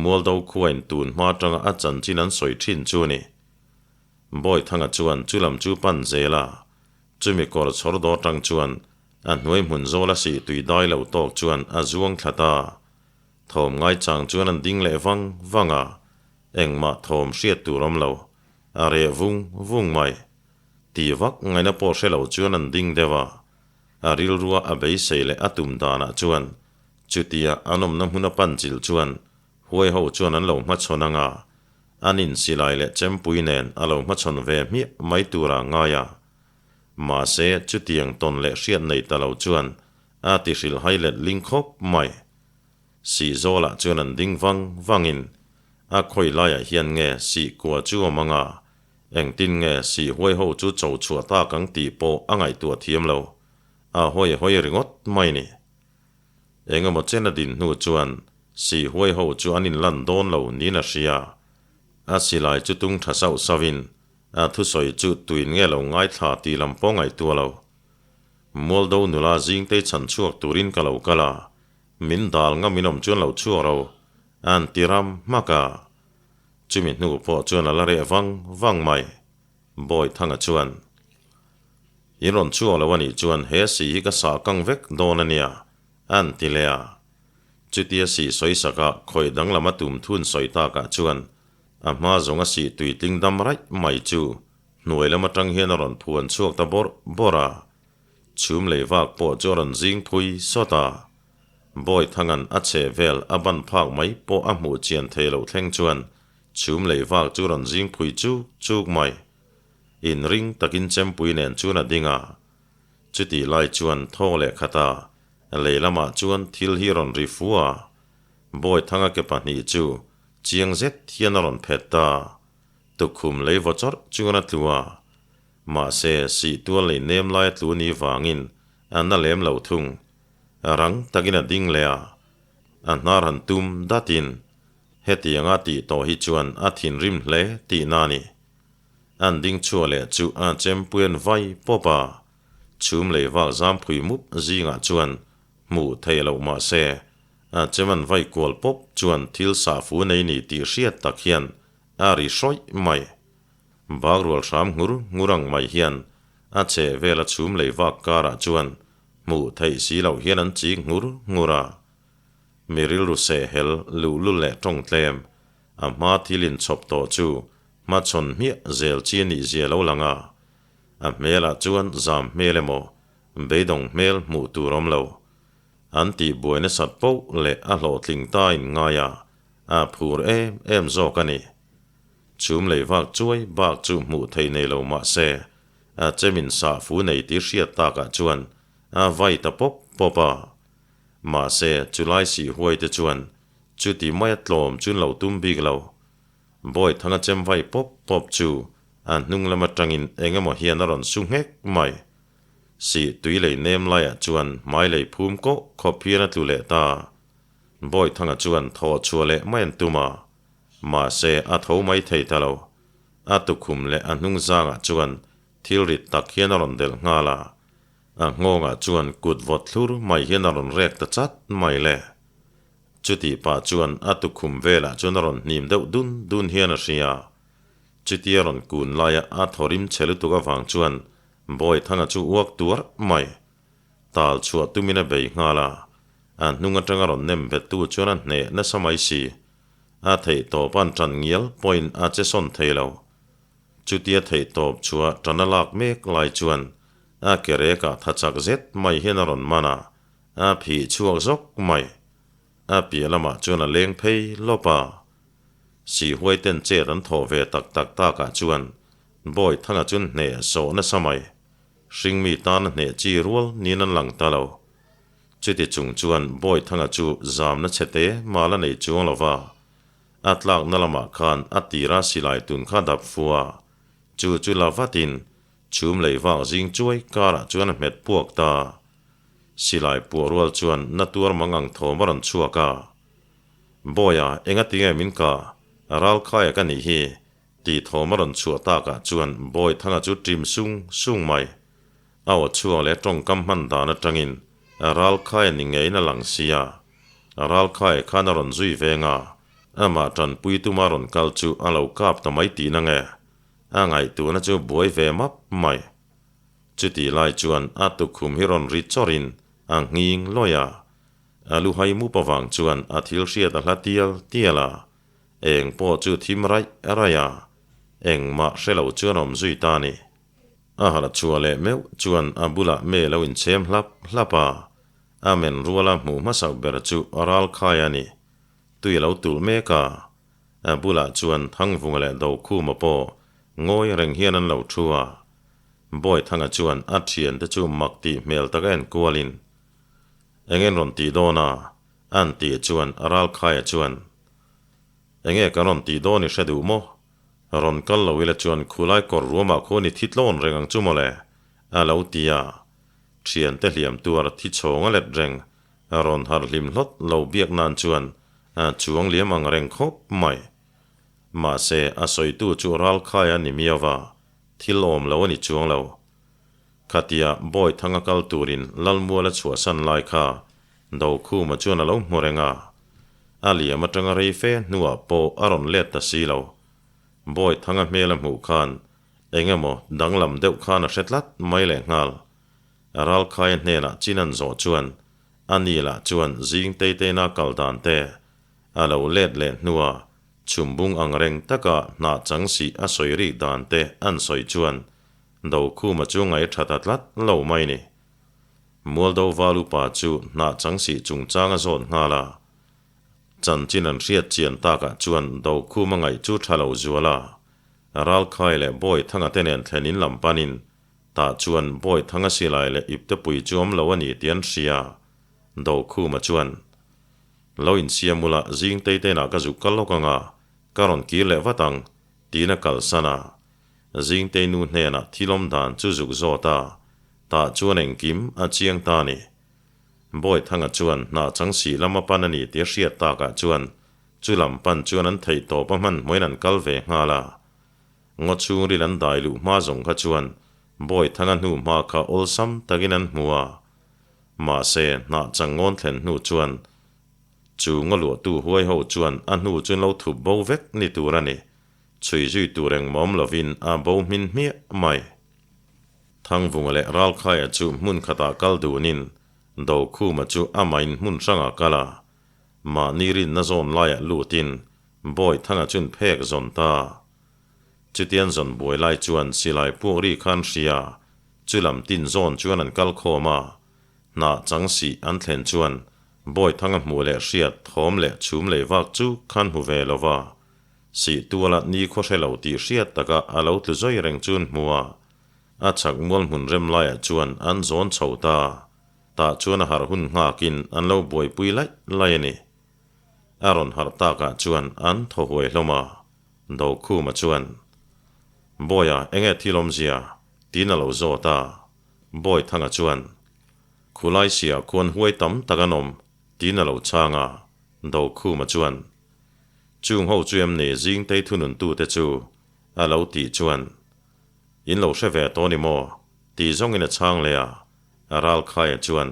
Mualdo khuain tun hma atanga a chanchin an sawi thin chu a ni. Bawithanga chuan chu lam chu pan zel a, chumi kawr chhawr dawh atang chuan A hnuai hmun zawl a sih tui dai lo tawk chuan a zuang thla ta. Thawm ngaichang chuan an ding leh vang vang a, engmah thawm hriat tur awm lo, a reh vung vung mai. Ti vak ngaihna pawh hre lo chuan an ding deuh a, a rilrua a beisei leh a tum danah chuan chutia an awmna hmun a pan chilh chuan huai ho chuan an lo hmachhawn ang a, an insilai leh chempui nen a lo hmachhawn ve hmiah mai tura ngai a. Mahse, chutiang tawn leh hriat nei ta lo chuan a ti hrilh hai let ling khawp mai. Sih zawlah chuan an ding vang vangin a khawi laiah hian nge sih kua chu awm anga, engtin nge sih huai ho chu cho chhuah tak ang tih pawh a ngaihtuah thiam lo. A hawi hawi ringawt mai ni. Engemaw chen a din hnu chuan sih huai ho chu an inlan dawn lo niin a hria. A silai chu tung tha sauh sauhin A thusawi chu tuin nge lo ngaithla tih lam pawh ngaihtuah lo. Mualdo nula zingtei chhan chhuak turin ka lo kal a, min dal ngam in awm chuan lo chhuak ro, an ti ram hmak a. Chumi hnu pawh chuan a la reh vang vang mai. Bawithanga chuan, In rawn chhuak lo a nih chuan he si hi ka sah kang vek dawn a nia, an ti leh a. Chutia si sawi sakah khawih danglam a tum thun sawi takah chuan A hma zawng a sih tui tling dam raih mai chu hnuai lam atang hian a rawn phuan chhuak ta bawrh bawrh a. Chhum lei vak pawh chu a rawn zing phui sawt a. Bawithanga'n a chhe vel a ban phak mai pawh a hmuh chian thei loh thleng chuan chhum lei vak chu rawn zing phui chuk chuk mai. Inring takin chempui nen chuan a ding a. Chutih lai chuan thaw leh khat a, lei lamah chuan thil hi rawn ri fu a. Bawithanga ke pahnih chu Chiang zet hian a rawn phet ta. Tukkhum lei vaw chawrh chuan a tlu a. Mahse, sih tual lei nem lai a tlu ni vangin a na lem lo thung. Rang takin a ding leh a. A hnar han tum datin hetianga tih tawh hi chuan a thinrim hle tihna a ni. An ding chhuah leh chu a chempuian vai pawp a. Chhum lei vak zamphui mup zingah chuan hmuh theih loh mahse, A cheman vai kual pawp chuan thil sah fu nei ni tih hriat tak hian a ri hrawih mai. Bak rual hram ngur ngur ang mai hian a chheh vel a chhum lei vak karah chuan hmuh theih si loh hian an chik ngur ngur a. Mi rilru seh hel luhlul leh tawng tlem a hma thil inchhawp tawh chu hmachhawn hmiah zel chi a nih zia lo lang a. A hmelah chuan zam hmel emaw beidawng hmel hmuh tur awm lo. An tihbuai nasat poh leh a hlawhtling ta in ngai a, a phur em em zawk a ni. Chhum lei vak chuai bak chu hmuh theih nei lo mah se, a chemin sah fu nei tih hriat takah chuan a vai ta pawp pawp a. Mahse, chulai sih huai te chuan chuti maia tlawm chun lo tum bik lo. Bawithanga chem vai pawp pawp chu a hnung lam atangin eng emaw hian a rawn su nghek mai. Sih tui lei nem laiah chuan hmai lei phum kawh khawp hian a tlu leh ta. Bawithanga chuan thaw chhuah leh mai an tum a, mahse a tho mai thei ta lo. A tukhum leh a hnung zangah chuan thil rit tak hian a rawn delh nghal a. A nghawngah chuan kut vawt thlur mai hian a rawn rek ta chat mai le. Chutih pah chuan a tukhum velah chuan a rawn hnim deuh dun dun hian a hria. Chutia rawn kun laia a thawrim chhe lutuk avang chuan Bawithanga chu uak tuar mai. Tal chhuah tumin a bei nghal a, a hnung atanga rawn nem bettu chuan a hneh nasa mai si. A theih tawp an tan ngial pawhin a che sawn thei lo. Chutia theih tawp chhuah tan a lak mek lai chuan a ke rekah tha chak zet mai hian a rawn man a, a phih chhuak zawk mai. A piah lamah chuan a leng phei lawp a. Sihhuai ten chet an thawh ve tak tak takah chuan Bawithanga chu hneh sawh nasa mai. Hringmi tana hneh chi rual niin an lang ta lo. Chuti chung chuan Bawithanga chu zamna chhete mal a nei chuang lo va. A tlakna lamah khan a tira silai tun kha dap fu a, chu chu la vatin chhum lei vak zing chuai karah chuan a hmet puak ta. Silai puah rual chuan na tuar mang ang thawm a rawn chhuak a. Bawia, enga tinge min kah? Ralkhaia ka nih hi, tih thawm a rawn chhuah takah chuan Bawithanga chu ṭim sung sung mai. A aw chhuak leh tawngkam hman dan atangin Ralkhaia ni ngeiin a lang sia. Ralkhaia khan a rawn zui veng a, amah tanpui tuma rawn kal chu a lo kap ta mai tihna nge? A ngaihtuahna chu buai ve map mai. Chutih lai chuan a tukhum hi rawn ri chawrhin a nghing lawih a. A luhai mup avang chuan a thil hriat a hla tial tial a, eng pawh chu thim raih raih a, engmah hre lo chuan a awm zui ta a ni. A harh chhuah leh meuh chuan a bulah me lo inchhem hlap hlap a, a men ruala hmuh hmasak ber chu a ral khai a ni. Tui a lo tulh mek a, a bulah chuan Thangvunga leh Dokhuma pawh ngawi reng hian an lo thu a. Bawithanga chuan a thiante chu mak tih hmel tak a enkualin, Eng en rawn tih dawn a? An tih chuan a ral khaia chuan, Enge kan rawn tih dawn i hre duh maw? Rawn kal lo ila chuan khulai kawr ruamah khuan i thi tlawn reng ang chu mawle, a lo ti a. Thiante hliam tuar thi chhawng a let reng, rawn harh hlim hlawt lo biak nan chuan a chuang liam ang reng khawp mai. Mahse, a sawitu chu ral khaia ni miau va, thil awm lo a ni chuang lo. Khatia Bawithanga kal turin Lalmuala chhuahsan lai kha Dokhuma chuan a lo hmu reng a. A liam atanga rei fe hnuah pawh a rawn let ta si lo. Bawithanga hmel a hmuh khan eng emaw danglam deuh khan a hre tlat mai leh nghal. Ralkhaia hnenah chin an zawh chuan a ni lah chuan zing teiteina kal dan te a lo let leh hnuah chhumbung ang reng taka hnah chang sih a sawi rik dan te an sawi chuan Dokhuma chu ngaih tha ta tlat lo mai ni. Mualdo val upa chu hnah chang sih chungchang a zawt nghal a. Chanchin an hriat chian takah chuan Dokhuma ngaih chu tha lo zual a. Ralkhai leh Bawithanga te nen thlen in lam panin tah chuan Bawithanga silai leh iptepui chu awm lo a ni tih an hria. Dokhuma chuan, Lo insiam ula zing teitenah ka zuk kal lawk ang a, ka rawn kir leh vat ang, tiin a kalsan a. Zingtei nu hnenah thilawm dan chu zuk zawt a, tah chuan engkim a chiang ta a ni. Bawithanga chuan hnah chang sih lam a pan a ni tih a hriat takah chuan chu lam pan chuan an theih tawp a hmanhmawhin an kal ve nghal a. Ngaw chhungril an dai luh hma zawng kha chuan Bawithanga hnu hma kha awlsam takin an hmu a. Mahse, hnah chang ngawn thlen hnu chuan chu ngaw luahtu huai ho chuan a hnu chu an lo thup bo vek ni tur a ni. Chhui zui tur engmah awm lovin a bo hmin hmiah mai. Thangvunga leh Ralkhaia chu hmun khatah kal dunin Dokhuma chu amahin hmun hrangah kal a. Mahni rinna zawn laiah lutin Bawithanga chun phek zawn ta. Chutian zawn buai lai chuan silai puak ri khan hria chu lam tin zawn chuan an kal khawm a. Hnah chang sih an thlen chuan Bawithanga hmuh leh hriat thawm leh chhum lei vak chu khan hmu ve lo va. Sih tuala nikhaw hre lo tih hriat taka a lo tlu zawi reng chu an hmu a. A chhak mual hmun rem laiah chuan an zawn chho ta. Tah chuan a harh hun nghakin an lo buaipui laih laih a ni. A rawn harh takah chuan an thaw huai hlawm a. Dokhuma chuan, Bawiha, enge thil awmzia? tiin a lo zawt a. Bawithanga chuan, Khulai siah khuan huai tam tak an awm, tiin a lo chhang a. Dokhuma chuan, Chung ho chu em ni Zingtei thununtute chu? a lo tih chuan, In lo hre ve tawh ni maw? tih zawngin a chhang leh a. Ralkhaia chuan,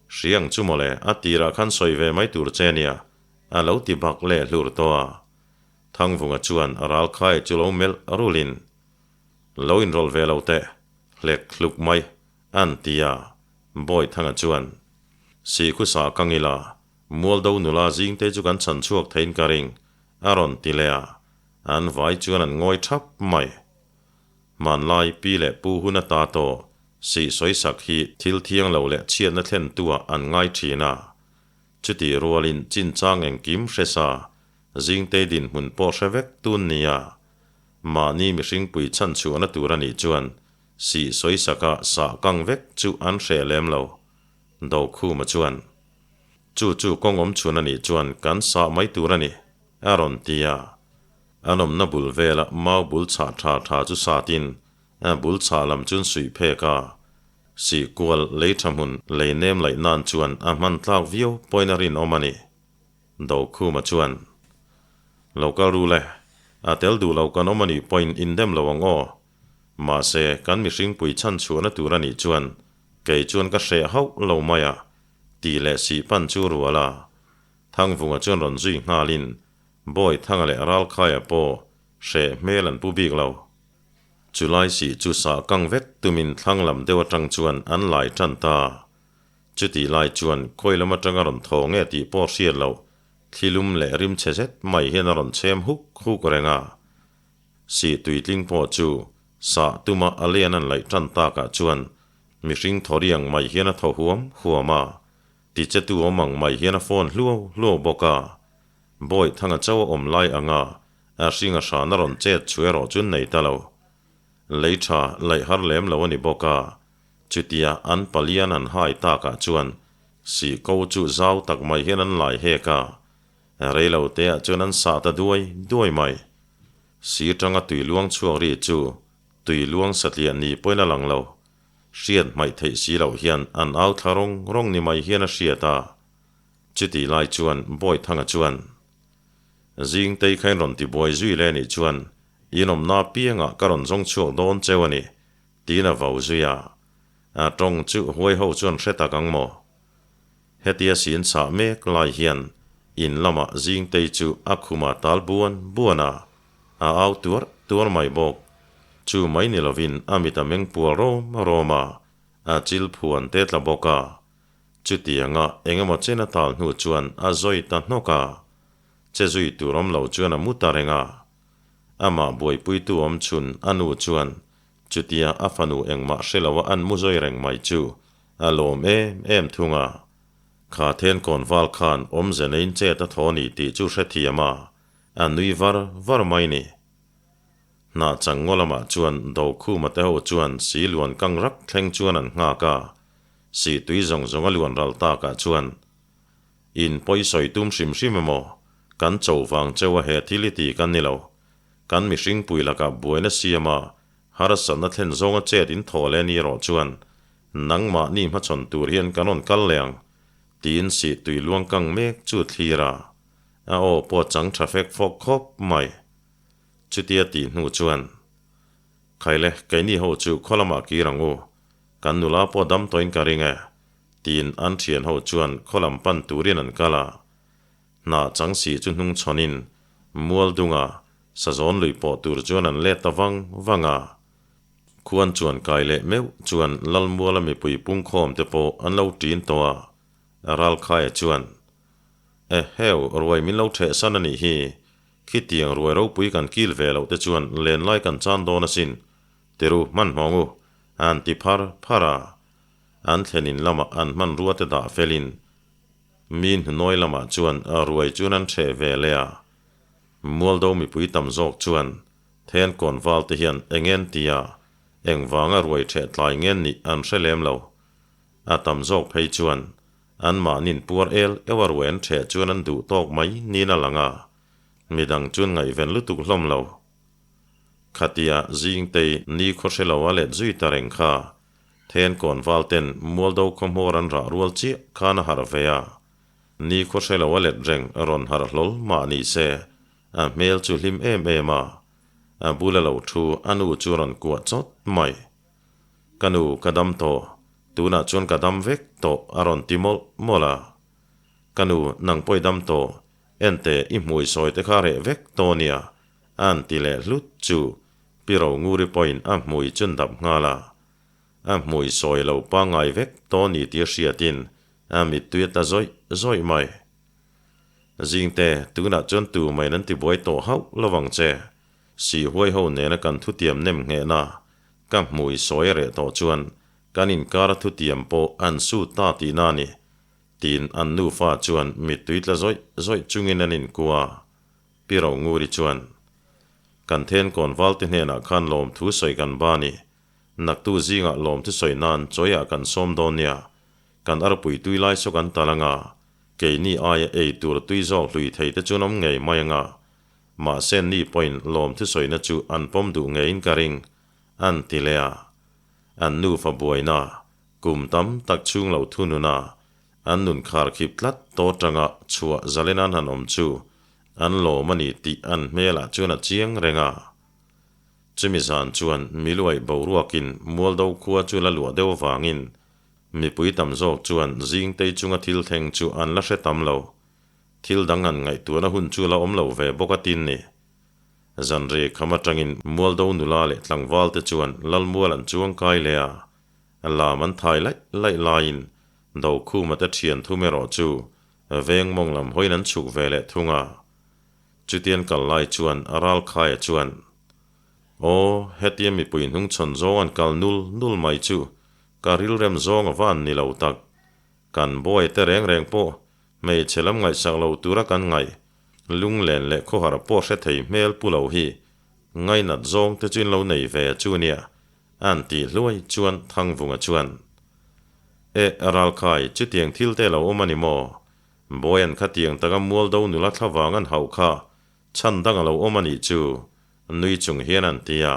Hriang chu mawle, a tirah khan sawi ve mai tur che nia, a lo ti bak leh hlur tawh a. Thangvunga chuan a ralkhaia chu lo melh rulin, Lo inrawlh ve lo teh, hlek hluk mai, a'n ti a. Bawithanga chuan, Sikhusa kang ila, Mualdo nula zingte chu kan chhan chhuak theiin ka ring, a rawn ti leh a. An vai chuan an ngawi thap mai. Hmanlai pi leh pu hun ata tawh sih sawisak hi thil thiang lo leh chhiatna thlentuah an ngai thin a. Chutih rualin chinchang engkim hre sa, zingtei dinhmun pawh hre vek tun nia. Mahni mihringpui chhanchhuahna tur a nih chuan sih sawisaka sah kang vek chu an hreh lem lo. Dokhuma chuan, Chu chu kawng awm chhun a nih chuan kan sah mai tur a ni, a rawn ti a. An awmna bul vela mau bul chhah tha tha chu satin a bul chhah lam chun suih phek a. Sih kual lei tha hmun lei nem laih nan chuan a hman tlak viau pawhin a rinawm a ni. Dokhuma chuan, Lo kal ru le, a tel duh lo kan awm a nih pawhin indem lo ang aw. Mahse, kan mihringpui chhan chhuahna tur a nih chuan kei chuan ka hreh hauh lo mai a, tih leh sih pan chu rual a. Thangvunga chuan rawn zui nghalin Bawithanga leh Ralkhaia pawh hreh hmel an pu bik lo. Chulai sih chu sah kang vek tumin thlang lam deuh atang chuan an lai tan ta. Chutih lai chuan khawi lam atanga rawn thaw nge tih pawh hriat loh thlilum leh rimchhe zet mai hian a rawn chhem huk huk reng a. Sih tuitling pawh chu sah tuma a lian an laih tan takah chuan mihring thaw riang mai hian a thaw huam huam a. Tichetu awm ang mai hian a phone hluau hluau bawk a. Bawihthanga chauh a awm lai anga a hring a hran a rawn chet chu erawh chu nei ta lo. Lei tha laih har lem lo a ni bawk a. Chutia an palian an hai takah chuan sih ko chu zau tak mai hian an lai hek a. Rei lo te ah chuan an sah ta duai duai mai. Sir tanga tui luang chhuak ri chu tui luang satliah ni pawhin a lang lo. Hriat hmaih theih si loh hian an au thla rawng rawng ni mai hian a hriat a. Chutih lai chuan Bawithanga chuan, Zingtei kha in rawn ti buai zui le nih chuan in awmna piangah ka rawn zawng chhuak dawn cheu a ni, tiin a vau zui a. A tawng chu huai ho chuan hre tak ang maw? Hetia sin chhah mek lai hian in lamah Zingtei chu a khuma tal buan buan a, a au tuar tuar mai bawk. Chu mai ni lovin a mit a meng pual rawm rawm a, a chil phuan te tla bawk a. Chutianga eng emaw chen a tal hnu chuan a zawi ta hnawk a, che zui tur awm lo chuan a mu ta reng a. Amah buaipuitu awm chhun a nu chuan chutia a fanu engmah hre loa an mu zawi reng mai chu a lawm em em thung a. Kha then kawn val khan awmze neiin chet a thaw ni tih chu hrethiam a, a nui var var mai ni. Hnah chang ngaw lamah chuan Dokhuma te ho chuan si luan kang rak thleng chuan an nghak a, si tui zawng zawng a luan ral takah chuan, In pawi sawi tum hrim hrim emaw, kan cho vang cheu a he thil i ti kan ni lo. Kan mihring pui lakah buaina siam a, harsatna thlen zawnga chet in thaw leh ni erawh chuan nangmahni hmachhawn tur hian kan rawn kal leh ang, tiin sih tui luang kang mek chu thlir a, a aw pawh chang tha fek fawk khawp mai. Chutia tih hnu chuan, Khaile, keini ho chu khaw lamah kir ang u, kan nula pawh dam tawhin ka ring e, tiin an thian ho chuan khaw lam pan turin an kal a. Hnah chang si chu hnung chhawnin mual dunga sazawn lui pawh tur chuan an let ta vang vang a. Khuan chuan kai leh meuh chuan Lalmuala mipui pungkhawm te pawh an lo ṭin tawh a, Ralkhaia chuan, Eheu, ruai min lo ṭheh san a nih hi, khitiang ruai ropui kan kil ve loh te chuan len lai kan chan dawn asin, tiru hmanhmawng u, an ti phar phar a. An thlen in lamah an hmanrua te dah felin mi hnunawi lamah chuan ruai chuan an ṭheh ve leh a. Mualdo mipui tam zawk chuan then kawnval te hian eng en tia engvanga ruai ṭheh tlai ngen nih an hre lem lo. A tam zawk phei chuan anmahnin puar el euh a ruai an ṭheh chuan an duh tawk mai niin a lang a, midang chuan ngaihven lutuk hlawm lo. Khatia Zingtei ni khaw hre lo a let zui ta reng kha Then kawnval ten Mualdo khaw hmawr an rah rual chiah khan a harh ve a, ni khaw hre lo a let reng rawn harh hlawl mah ni se, a hmel chu hlim em em a, a bula lo thu a nu chu rawn kuah chawt mai. Ka nu ka dam tawh, tunah chuan ka dam vek tawh a rawn ti mawlh mawlh a. Ka nu nang pawh i dam tawh, ente i hmui sawi te kha reh vek tawh nia, a'n ti leh hlut chu Pi Ronguri pawhin a hmui chun dap nghal a. A hmui sawi lo pangngai vek tawh ni tih a hriatin a mittui a tla zawih zawih mai. Zingte, tunah chuan tu maiin an tibuai tawh hauh lo vang che. Sihhuai ho nena kan thutiam nem nghehna ka hmui sawi a reh tawh chuan kan inkar a thutiam pawh an sut ta tihna a ni, tiin an nufa chuan mittui tla zawih zawih chungin an inkua. Pi Ronguri chuan, Kan then kawnvalte hnenah khan lawmthu sawi kan ba ni. Naktu zingah lawmthu sawi nan chawiah kan sawm dawn nia. Kan arpui tui lai saw kan tal anga, keini aia ei tur tui zawk hlui thei te chuan awm ngei mai anga. Mahse ni pawhin lawmthu sawina chu an pawm duh ngeiin ka ring, an ti leh a. An nufa buaina, kum tam tak chhung lo thununa An nun khar khip tlat tawh atanga chhuah zalen an han awm chu an lawm a ni tih an hmelah chuan a chiang reng a. Chumi zan chuan miluaih boruakin Mualdo khua chu la luah deuh avangin mipui tam zawk chuan Zingtei chunga thil thleng chu an la hre tam lo. Thil dang han ngaihtuahna hun chu la awm lo ve bawk a tin ni. Zanri kham atangin Mualdo nula leh tlangvalte chuan Lalmual an chuang kai leh a, lam an thai laih laih laiin Dokhuma te thian thum erawh chu veng mawng lam hawiin an chhuk ve leh thung a. Chutian kal lai chuan Ralkhaia chuan, Aw, hetia mipui hnungchhawn zawng an kal nul nul mai chu ka rilrem zawng a van ni lo tak. Kan buai te reng reng pawh hmeichhe lam ngaihsak lo tura kan ngaih lunglen leh khawhar pawh hre thei hmel pu lo hi ngainat zawng te chu in lo nei ve chu nia An tih hluai chuan Thangvunga chuan, Eh, Ralkhai, chutiang thil te lo awm a ni maw? Bawian khatiang taka Mualdo nula thlavang an hauh kha chhan dang a lo awm a nih chu, nui chung hian an ti a.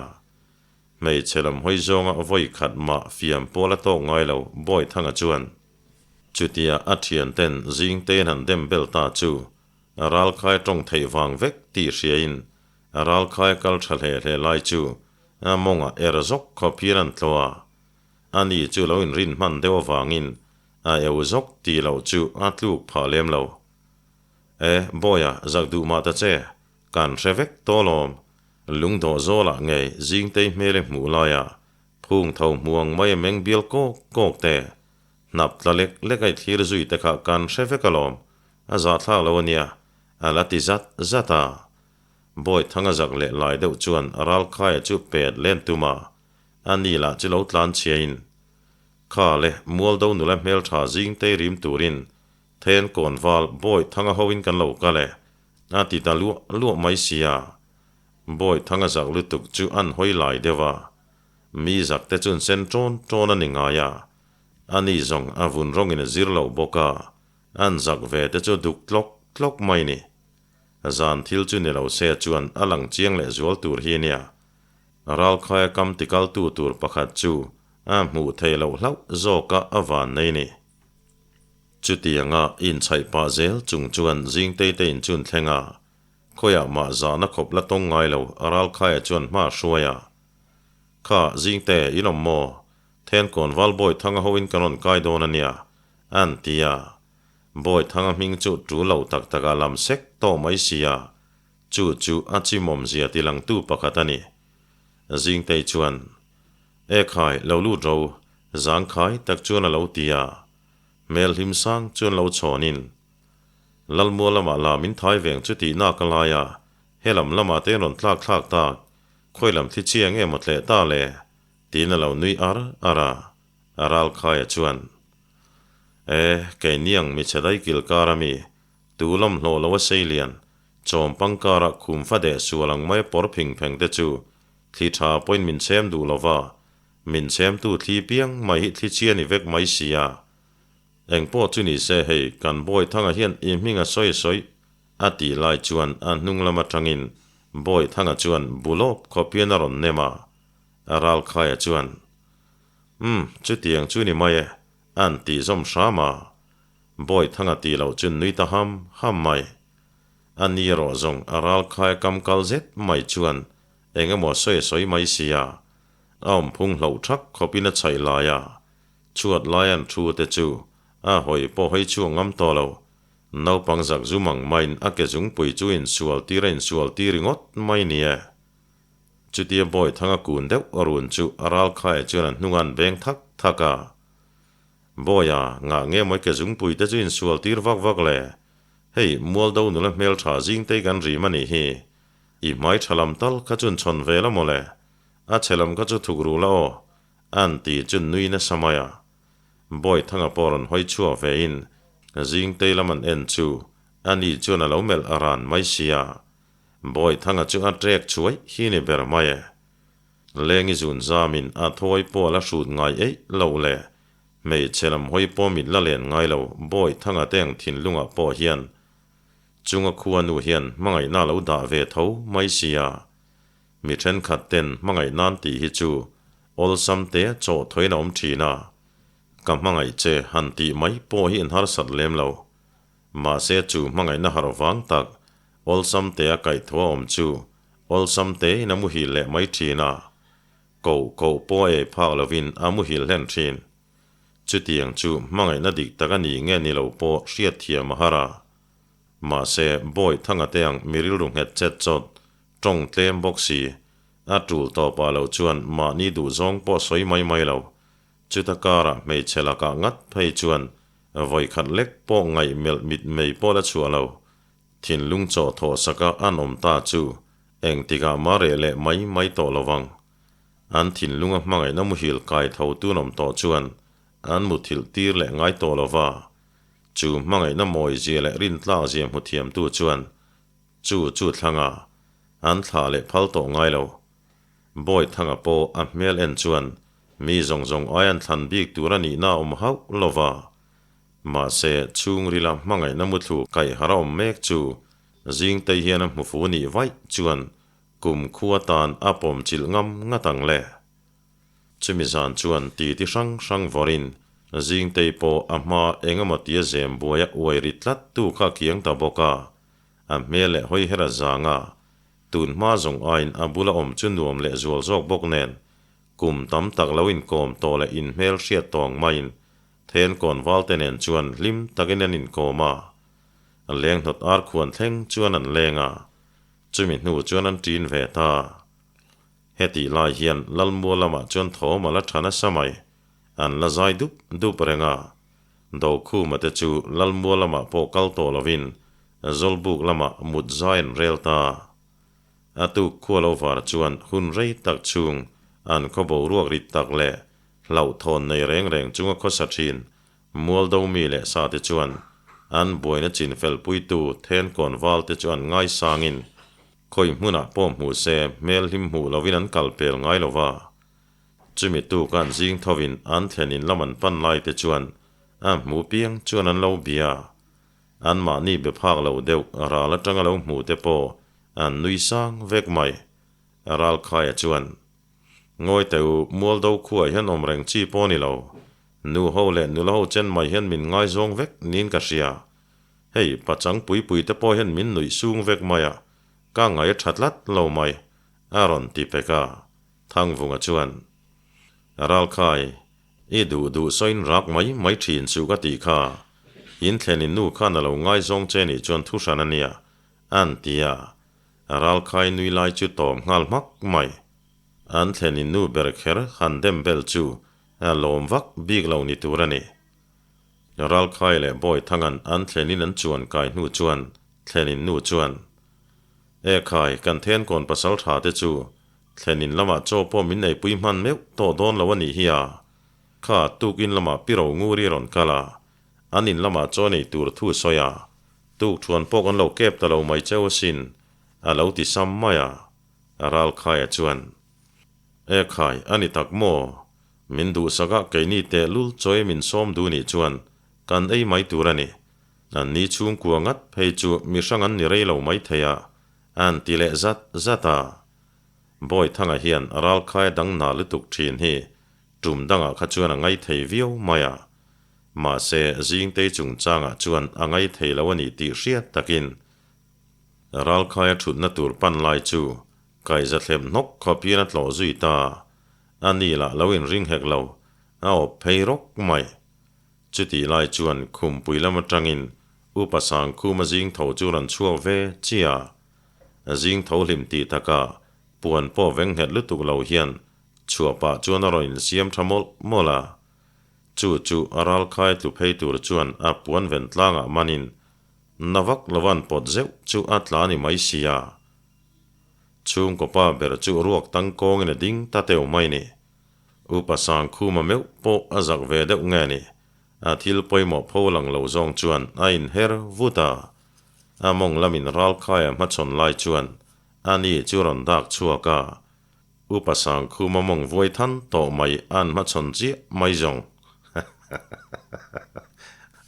Hmeichhe lam hawi zawnga vawi khat mah fiam pawl a tawk ngai lo Bawithanga chuan, Chutia a thianten zingtein han dem bel ta chu Ralkhai tawng theih vang vek tih hriain Ralkhai kal tha hle hle lai chu A mawngah er zawk khawp hian an tlo a, ani chu lo inrin hman deuh avangin a eu zawk tih loh chu a tluk phah lem lo. E, Bawiha, zak duh mah ta che, kan hre vek tawh alawm, lungdawh zawlah ngei Zingtei hmel i hmuh laia phung tho hmuang mai a meng bial kawk kawk te, hnap tla lek lek a i thlir zui te kha kan hre vek alawm, a zahthlak lo ania, a la ti zat zat a. Bawithanga zak leh lai deuh chuan Ralkhaia chu pet len tum a, a ni lah chu lo tlan chhiain, Kha le, Mualdo nula hmeltha zingtei rim turin then kawnval Bawithanga hoin kan lo kal e, a ti ta luah luah mai sia. Bawithanga zak lutuk chu an hawi lai deuh a, mi zak te chun sen ṭawn ṭawn a ni ngai a, a ni zawng a vun rawngin a zir lo bawk a, an zak ve te chu duk tlawk tlawk mai ni. Zan thil chu ni lo se chuan a lang chiang leh zual tur hi nia. Ralkhaia kam tikaltu tur pakhat chu a hmuh theih loh hlauh zawka a van nei ni. Chutianga inchhaih pah zel chung chuan Zingtei te in chun thleng a, khawiah mah zahna khawp la tawng ngai lo Ralkhaia chuan hma a hruai a. Kha, Zingte, in awm maw? Thenkawn Valbawi thanga hoin kan rawn kai dawn a nia, an ti a. Bawithanga hming chu tul lo tak takah lam sek tawh mai sia, chu chu a chimawm zia tilangtu pakhat a ni. Zingtei chuan, E khai, lo lut ro, zangkhai tak chuan a lo ti a. Hmel hlim sang chuan lo chhawnin, Lalmual lamah la min thai veng chu tih nak a lai a, helam lamah te rawn tlak thlak tak, khawi lam thli chiang emaw tleh ta le? tiin a lo nui ar ar a. Ralkhaia chuan, E, keiniang michhe daikil kar ami, tu lam hlawh lo a seilian, chawm pangkara khum fa deh sual ang mai pawr phing pheng te chu thli tha pawhin min chhem duh lo va, min chhemtu thli piang mai hi thli chhia ni vek mai si a. Engpawh chu ni se hei kan Bawithanga hian i hming a sawi sawi a tih lai chuan a hnung lam atangin Bawithanga chuan bulawp khawp hian a rawn nem a, Ralkhaia chuan, Umm, chutiang chu ni mai e, a'n tih zawm hram a. Bawithanga tih loh chu nui ta ham ham mai. A ni erawh zawng a Ralkhaia kam kal zet mai chuan eng emaw sawi a sawi mai sia, a awmphung hloh thak khawpin a chhaih lai a, chhuat lai an thu te chu a hawi pawh hawi chhuak ngam tawh lo. Naupang zak zum ang maiin a ke zungpui chu insual tir a insual tir ringawt mai ni e. Chutia Bawithanga kun deuh a run chu a ralkhaia chuan a hnung an veng thak thak a. Bawia, ngah nge mawi ke zungpui te chu insual tir vak vak le? Hei, Mualdo nula hmeltha zingtei kan rim a nih hi. I hmai tha lam tal kha chun chhawn ve la mawle. A chhe lam kha chu thuk ru la aw. An ti chu nui nasa mai a. Bawithanga pawh rawn hawi chhuak ve in Zingtei lam an en chu ani chuan a lo melh a ran mai sia. Bawithanga chu a trek chuai hi ni ber mai e. Lengi zun zamin a thawi pawh a la hrut ngai eih loh le. Hmeichhe lam hawi pawh mit la len ngai lo Bawithanga te ang thinlungah pawh hian Chunga khua nu hian hmangaihna a lo dah ve tho mai sia. Mi thenkhat ten hmangaih nan tih hi chu awlsam te chaw thawiin a awm thin a. Ka hmangaih che han tih mai pawh hi an harsat lem lo. Mahse chu hmangaihna harh vang tak awlsam te a kaih tho a awm chu awlsam te in a muhil leh mai thin a. Koh koh pawh a ei phak lovin a muhil hlen thin. Chutiang chu hmangaihna dik tak a nih nge ni lo pawh hriatthiam a har a. Mahse, Bawi Thanga te ang mi rilru nghet chet chawt, tawng tlem bawk si, a tul tawpah lo chuan mahni duhzawng pawh sawi mai mai lo. Chuta karah hmeichhe lakah ngat phei chuan vawikhat lek pawh ngaih melh mitmei pawh la chhuah lo. Thinlung chaw thawh saka an awm ta chu engtikah mah reh leh mai mai tawh lo vang. An thinlunga hmangaihna muhil kai tho tun awm tawh chuan an muthilh tir leh ngai tawh lo va. Chu hmangaihna mawizia leh rintlak zia hmu thiamtu chuan chu chu thlanga an thlah leh phal tawh ngai lo. Bawithanga pawh a hmel en chuan mi zawng zawng ai an thlan bik tur a nihna a awm hauh lo va. Mahse, chhungrila hmangaihna muthlu kaih har a awm mek chu Zingtei hian a hmu fu nih vaih chuan Kum khua tan a pawm chilh ngam ngat ang le. Chumi zan chuan titi hrang hrang vawrin Zingtei pawh a hma eng emaw tia zem buaia uai ri tlat tu kha a kiang ta bawk a, a hmel leh hawi her a zang a, tun hma zawng aiin a bula awm chu nuam leh zual zawk bawk nen kum tam tak lo inkawm tawh leh inhmel hriat tawng maiin then kawnval te nen chuan hlim takin an inkawm a, leng hnawt ar khuan thleng chuan an leng a. Chumi hnu chuan an ṭin ve ta. Hetih lai hian Lalmua lamah chuan thawm a la ṭha nasa mai. An la zai dup dup reng a. Dokhuma te chu Lalmua lamah pawh kal tawh lovin Zawlbuk lamah mut zai an rel ta. A tuk khua lo var chuan hun rei tak chhung an khaw boruak rit tak leh hlauhthawn nei reng reng chunga khawsa ṭhin Mualdo mi leh sa te chuan an buaina chin felpuitu Thenkawn val te chu an ngaisangin khawi hmunah pawh hmuh se hmel hlim hmuh lovin an kal pel ngai lo va. Chumi tuk an zing thovin an thlen in lam an pan lai te chuan a hmu piang chuan an lo bia. Anmahni be phak lo deuh ral atanga lo hmu te pawh an nui sang vek mai. Ralkhaia chuan Ngawi teh u, Mualdo khuaah hian awm reng chi pawh a ni lo. Nu ho leh nula ho chen mai hian min ngaizawng vek niin ka hria. Hei, pachang pui pui te pawh hian min nuih sung vek mai a, ka ngai a tha tlat lo mai, a rawn ti pek a. Thangvunga chuan, Ralkhai, i duh duh sawiin rak mai mai thin chu ka tih kha. In thlenin nu khan a lo ngaizawng che nih chuan thu hran a nia, a'n ti a. Ralkhai nui lai chu tawm nghal hmak mai. An thlenin nu ber kher han dem bel chu a lawm vak bik lo ni tur a ni. Ralkhai leh Bawithangan an thlenin an chuan kai hnu chuan thlenin nu chuan, E khai, kan thenkawn pasal tha te chu thlenin lamah chaw pawh min eipui hman meuh tawh dawn lo a nih hi a. Kha tukin lamah pi Ronguri a rawn kal a, an in lamah chaw nei tur thu sawi a, tuk thuan pawh kan lo kep ta lo mai cheu asin, a lo ti sam mai a. Ralkhaia chuan, E khai, a ni tak maw? Min duhsak a, keini tehlul chawi min sawm duh nih chuan kan ei mai tur a ni. An ni chhungkua ngat phei chu mi hrang an ni rei lo mai thei a, an ti leh zat zat a. Bawithanga hian ralkhaia dang na lutuk thin hi tum dangah kha chuan a ngai thei viau mai a. Mahse, Zingtei chungchangah chuan a ngai thei lo a ni tih hriat takin ralkhaia thutna tur pan lai chu kaihza thlep hnawk khawp hian a tlawh zui ta. A ni lah lo inring hek lo, a awp phei rawk mai. Chutih lai chuan khumpui lam atangin Upa Sangkhuma zing tho chu rawn chhuak ve chiah a. Zing tho hlim tih takah puan pawh veng nghet lutuk lo hian chhuah pah chuan a rawn insiam tha mawlh mawlh a. Chu chu a ralkhai tlu phei tur chuan a puan ven tlangah manin na vak lovan pawt zeuh chu a tla ni mai sia. Chhungkaw pa ber chu ruak tangkawngin a ding ta teuh mai ni. Upa Sangkhuma meuh pawh a zak ve deuh nge ni? A thil pawimawh pho lang lo zawng chuan a inher vut a. A mawng lamin ralkhaia hmachhawn lai chuan a ni chu rawn dak chhuak a. Upa Sangkhuma mawng vuai than tawh mai an hmachhawn chiah mai zawng.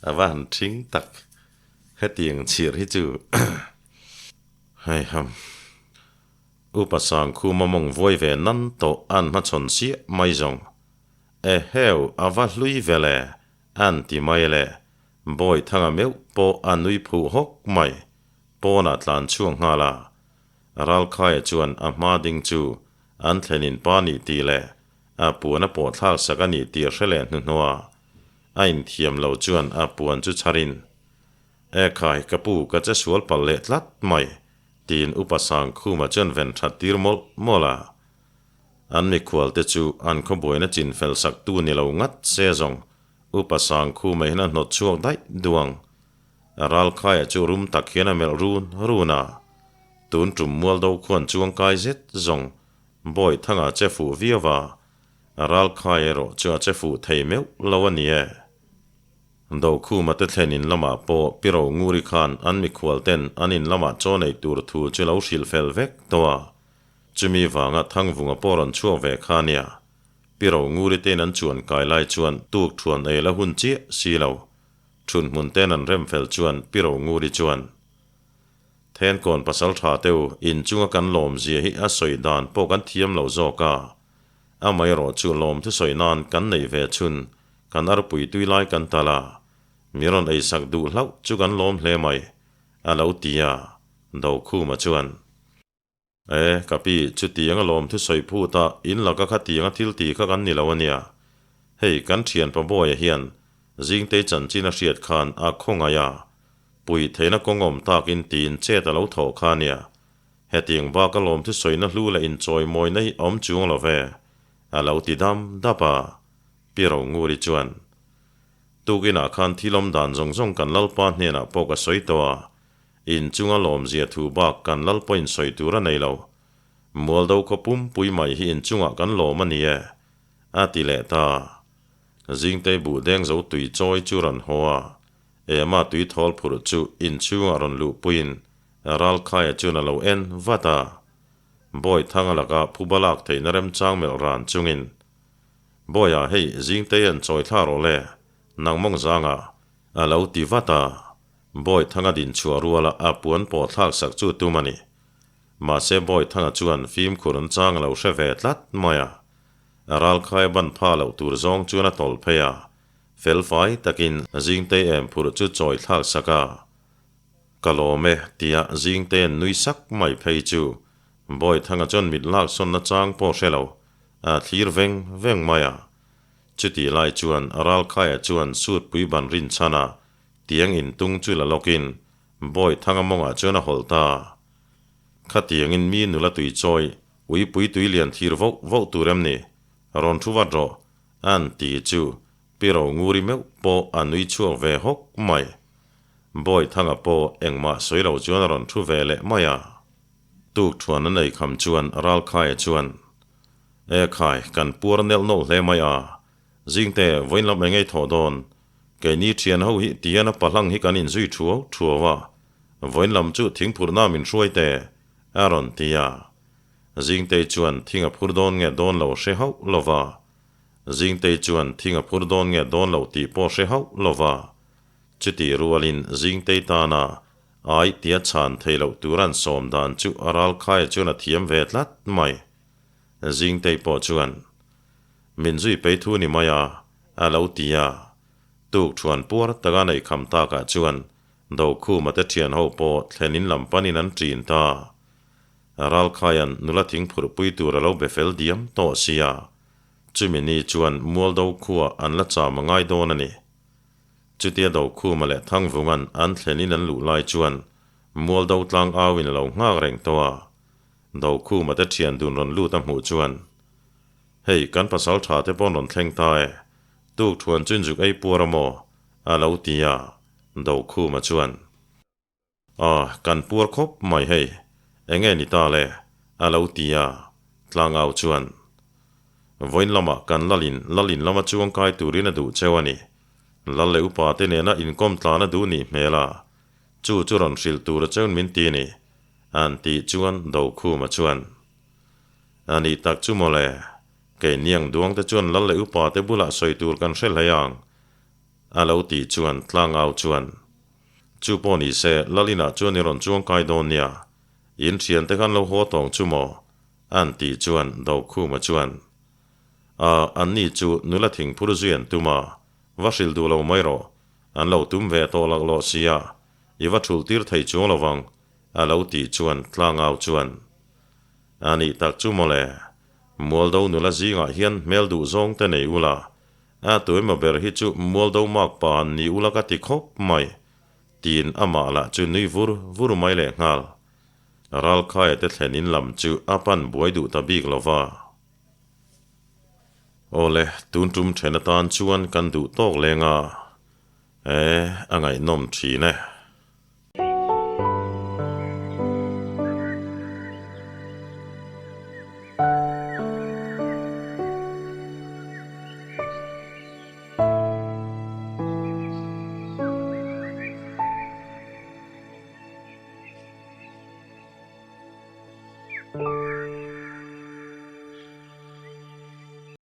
A va han thing tak. Hetiang chhir hi chu Heiham. Upa Sangkhuma mawng vuai ve nan tawh an hmachhawn chiah mai zawng. Eheu, a va hlui ve le, an ti mai le. Bawithanga meuh pawh a nui phuh hawk mai. Pawnah tlan chhuak nghal a. Ralkhaia chuan a hma ding chu an thlenin pa nih tih leh a puan a pawh thlak sak a nih tih a hre leh hnuhnawh a. A inthiam lo chuan a puan chu chharin, Ekhai, ka pu, ka che sual palh leh tlat mai. Tiin Upa Sangkhuma chuan ven that tir mawlh mawlh a. An mikhual te chu an khawbuaina chin fel sak tu ni lo ngat se zawng Upa Sangkhuma hian a hnawt chhuak daih duang. Ralkhaia chu rum tak hian a melh run run a. Tun tum mual do khuan chuang kai zet zawng Bawithanga che fuh viau a, Ralkhai erawh chu a che fuh thei meuh lo a ni e. Dokhuma te thlen in lamah pawh Pi Ronguri khan an mikhual ten an in lamah chaw nei tur thu chu lo hrilh fel vek tawh a. Chumi vanga Thangvunga pawh rawn chhuak ve kha nia. Pi Ronguri tein an chuan kai lai chuan tuk thuan ei la hun chiah si lo. Thun hmun ten an rem fel chuan Pi Ronguri chuan, Thenkawn pasal tha te u, in chunga kan lawm zia hi a sawi dan pawh kan thiam lo zawk a. Amaherawhchu lawmthusawi nan kan neih ve chhun kan arpui tui lai kan tal a, mi rawn eisak duh hlauh chu kan lawm hle mai, a lo ti a, Dokhuma chuan. E, ka pi, chutianga lawmthusawi phut a, in laka khatianga thil ti kha kan ni lo a nia. Hei, kan thianpa Bawia hian Zingtei chanchin a hriat khan a khawngaih a, pui theihna kawng awm takin tiin chet a lo thawh kha a nia. Hetiang bak a lawmthu sawina hlu leh inchawimawina hi a awm chuang lo ve, a lo ti dam dap a. Pi Ronguri chuan, Tukinah khan thil awm dan zawng zawng kan Lalpa hnenah pawh ka sawi tawh a, inchunga lawmzia thu bak kan Lalpa in sawi tur a nei lo. Mualdo khaw pumpui mai hi inchungah kan lawm a ni e, a ti leh ta. Zingtei buh deng zo tui chawi chu rawn haw a, Ema tui thawl phurh chu inchhungah rawn luhpuiin Ralkhaia chuan a lo en vat a, Bawithanga laka phuba lak theihna remchang melh ran chungin, Bawia hei Zingtei an chawi thla rawh le, nang mawng zanga, a lo ti vat a. Bawithanga din chhuah ruala a puan pawh thlak sak chu tum a ni. Mahse Bawithanga chuan fimkhur an chang a lo hre ve tlat mai a. Ralkhaia ban pha loh tur zawng chuan a tawlh phei a, felfai takin Zingtei em phurh chu chawi thlak sak a. Ka lawm e, tia Zingte'n nui sak mai phei chu Bawithanga chuan mit lak sawnna chang pawh hre lo, a thlir veng veng mai a. Chutih lai chuan Ralkhaia chuan sutpui ban rinchhan a, tiang intung chu la lawkin Bawithanga mawngah chuan a hawlh ta. Khatiangin mi nula tui chawi, uipui tui lian thir voh voh tur em ni? Rawn thu vat rawh, a'n ti chu Pi Ronguri meuh pawh a nui chhuak ve hawk mai. Bawithanga pawh engmah sawi lo chuan a rawn thu ve leh mai a. Tuk thuan an ei kham chuan Ralkhaia chuan, E khai, kan puar nelh nawlh hle mai a. Zingte, vawiin lam engei thawh dawn? Keini thian ho hi tihian a pahlang hi kan inzui thuau thuau a, vawiin lam chu thingphurhna min hruai teh, a rawn ti a. Zingtei chuan thing a phur dawn nge dawn lo hre hauh lo va. Zingtei chuan thing a phur dawn nge dawn lo tih pawh hre hauh lo va. Chutih rualin Zingtei tana ai tia chhan thei loh tur an sawm dan chu a ralkhaia chuan a thiam ve tlat mai. Zingtei pawh chuan, Min zui pei thu ni mai a, a lo ti a. Tuk thuan puar taka neih kham takah chuan Dokhuma te thian ho pawh thlen in lam panin an ṭin ta. Ralkhaia'n nula thingphurh pui tur a lo be fel diam tawh sia. Chumi ni chuan Mualdo khua an la cham a ngai dawn a ni. Chutia Dokhuma leh Thangvunga'n an thlen in an luh lai chuan Mualdo tlang auin a lo nghak reng tawh a. Dokhuma te thian dun rawn lut a hmuh chuan, Hei, kan pasal tha te pawn rawn thleng ta e, tuk thuan chu inzuk ei puar a maw? a lo ti a, Dokhuma chuan, Aw, kan puar khawp mai hei, enge ni ta le? a lo ti a, Tlangau chuan, Vawiin lamah kan lalin lalin lama chuang kai turin a duh cheu a ni. Lal leh upa te nena inkawm tlan a duh nih hmel a, chu chu rawn hrilh tur a cheun min ti ni, an tih chuan Dokhuma chuan, A nih tak chu mawle, kei niang duang te chuan lal leh upa te bulah sawi tur kan hre hlei ang, a lo tih chuan Tlangau chuan, Chu pawh ni se, lal inah chuan i rawn chuang kai dawn nia, in thian te khan lo haw tawng chu maw? an tih chuan Dokhuma chuan, A, an ni chu nula thingphur zui an tum a, va hrilh duh lo mai rawh, an lo tum ve tawh laklawh sia, i va thulh tir thei chuang lo vang, a lo tih chuan Tlangau chuan, A nih tak chu mawle, Mualdo nula zingah hian hmel duh zawng te nei ula, a tuemaw ber hi chu Mualdo mak pa an ni ula ka ti khawp mai, tiin amah lah chu nui vur vur mai leh nghal. Ralkhaia te thlen in lam chu a pan buai duh ta bik lo va. Awle, tun tum then atan chuan kan duh tawk leng a, e, a ngaihnawm thin e.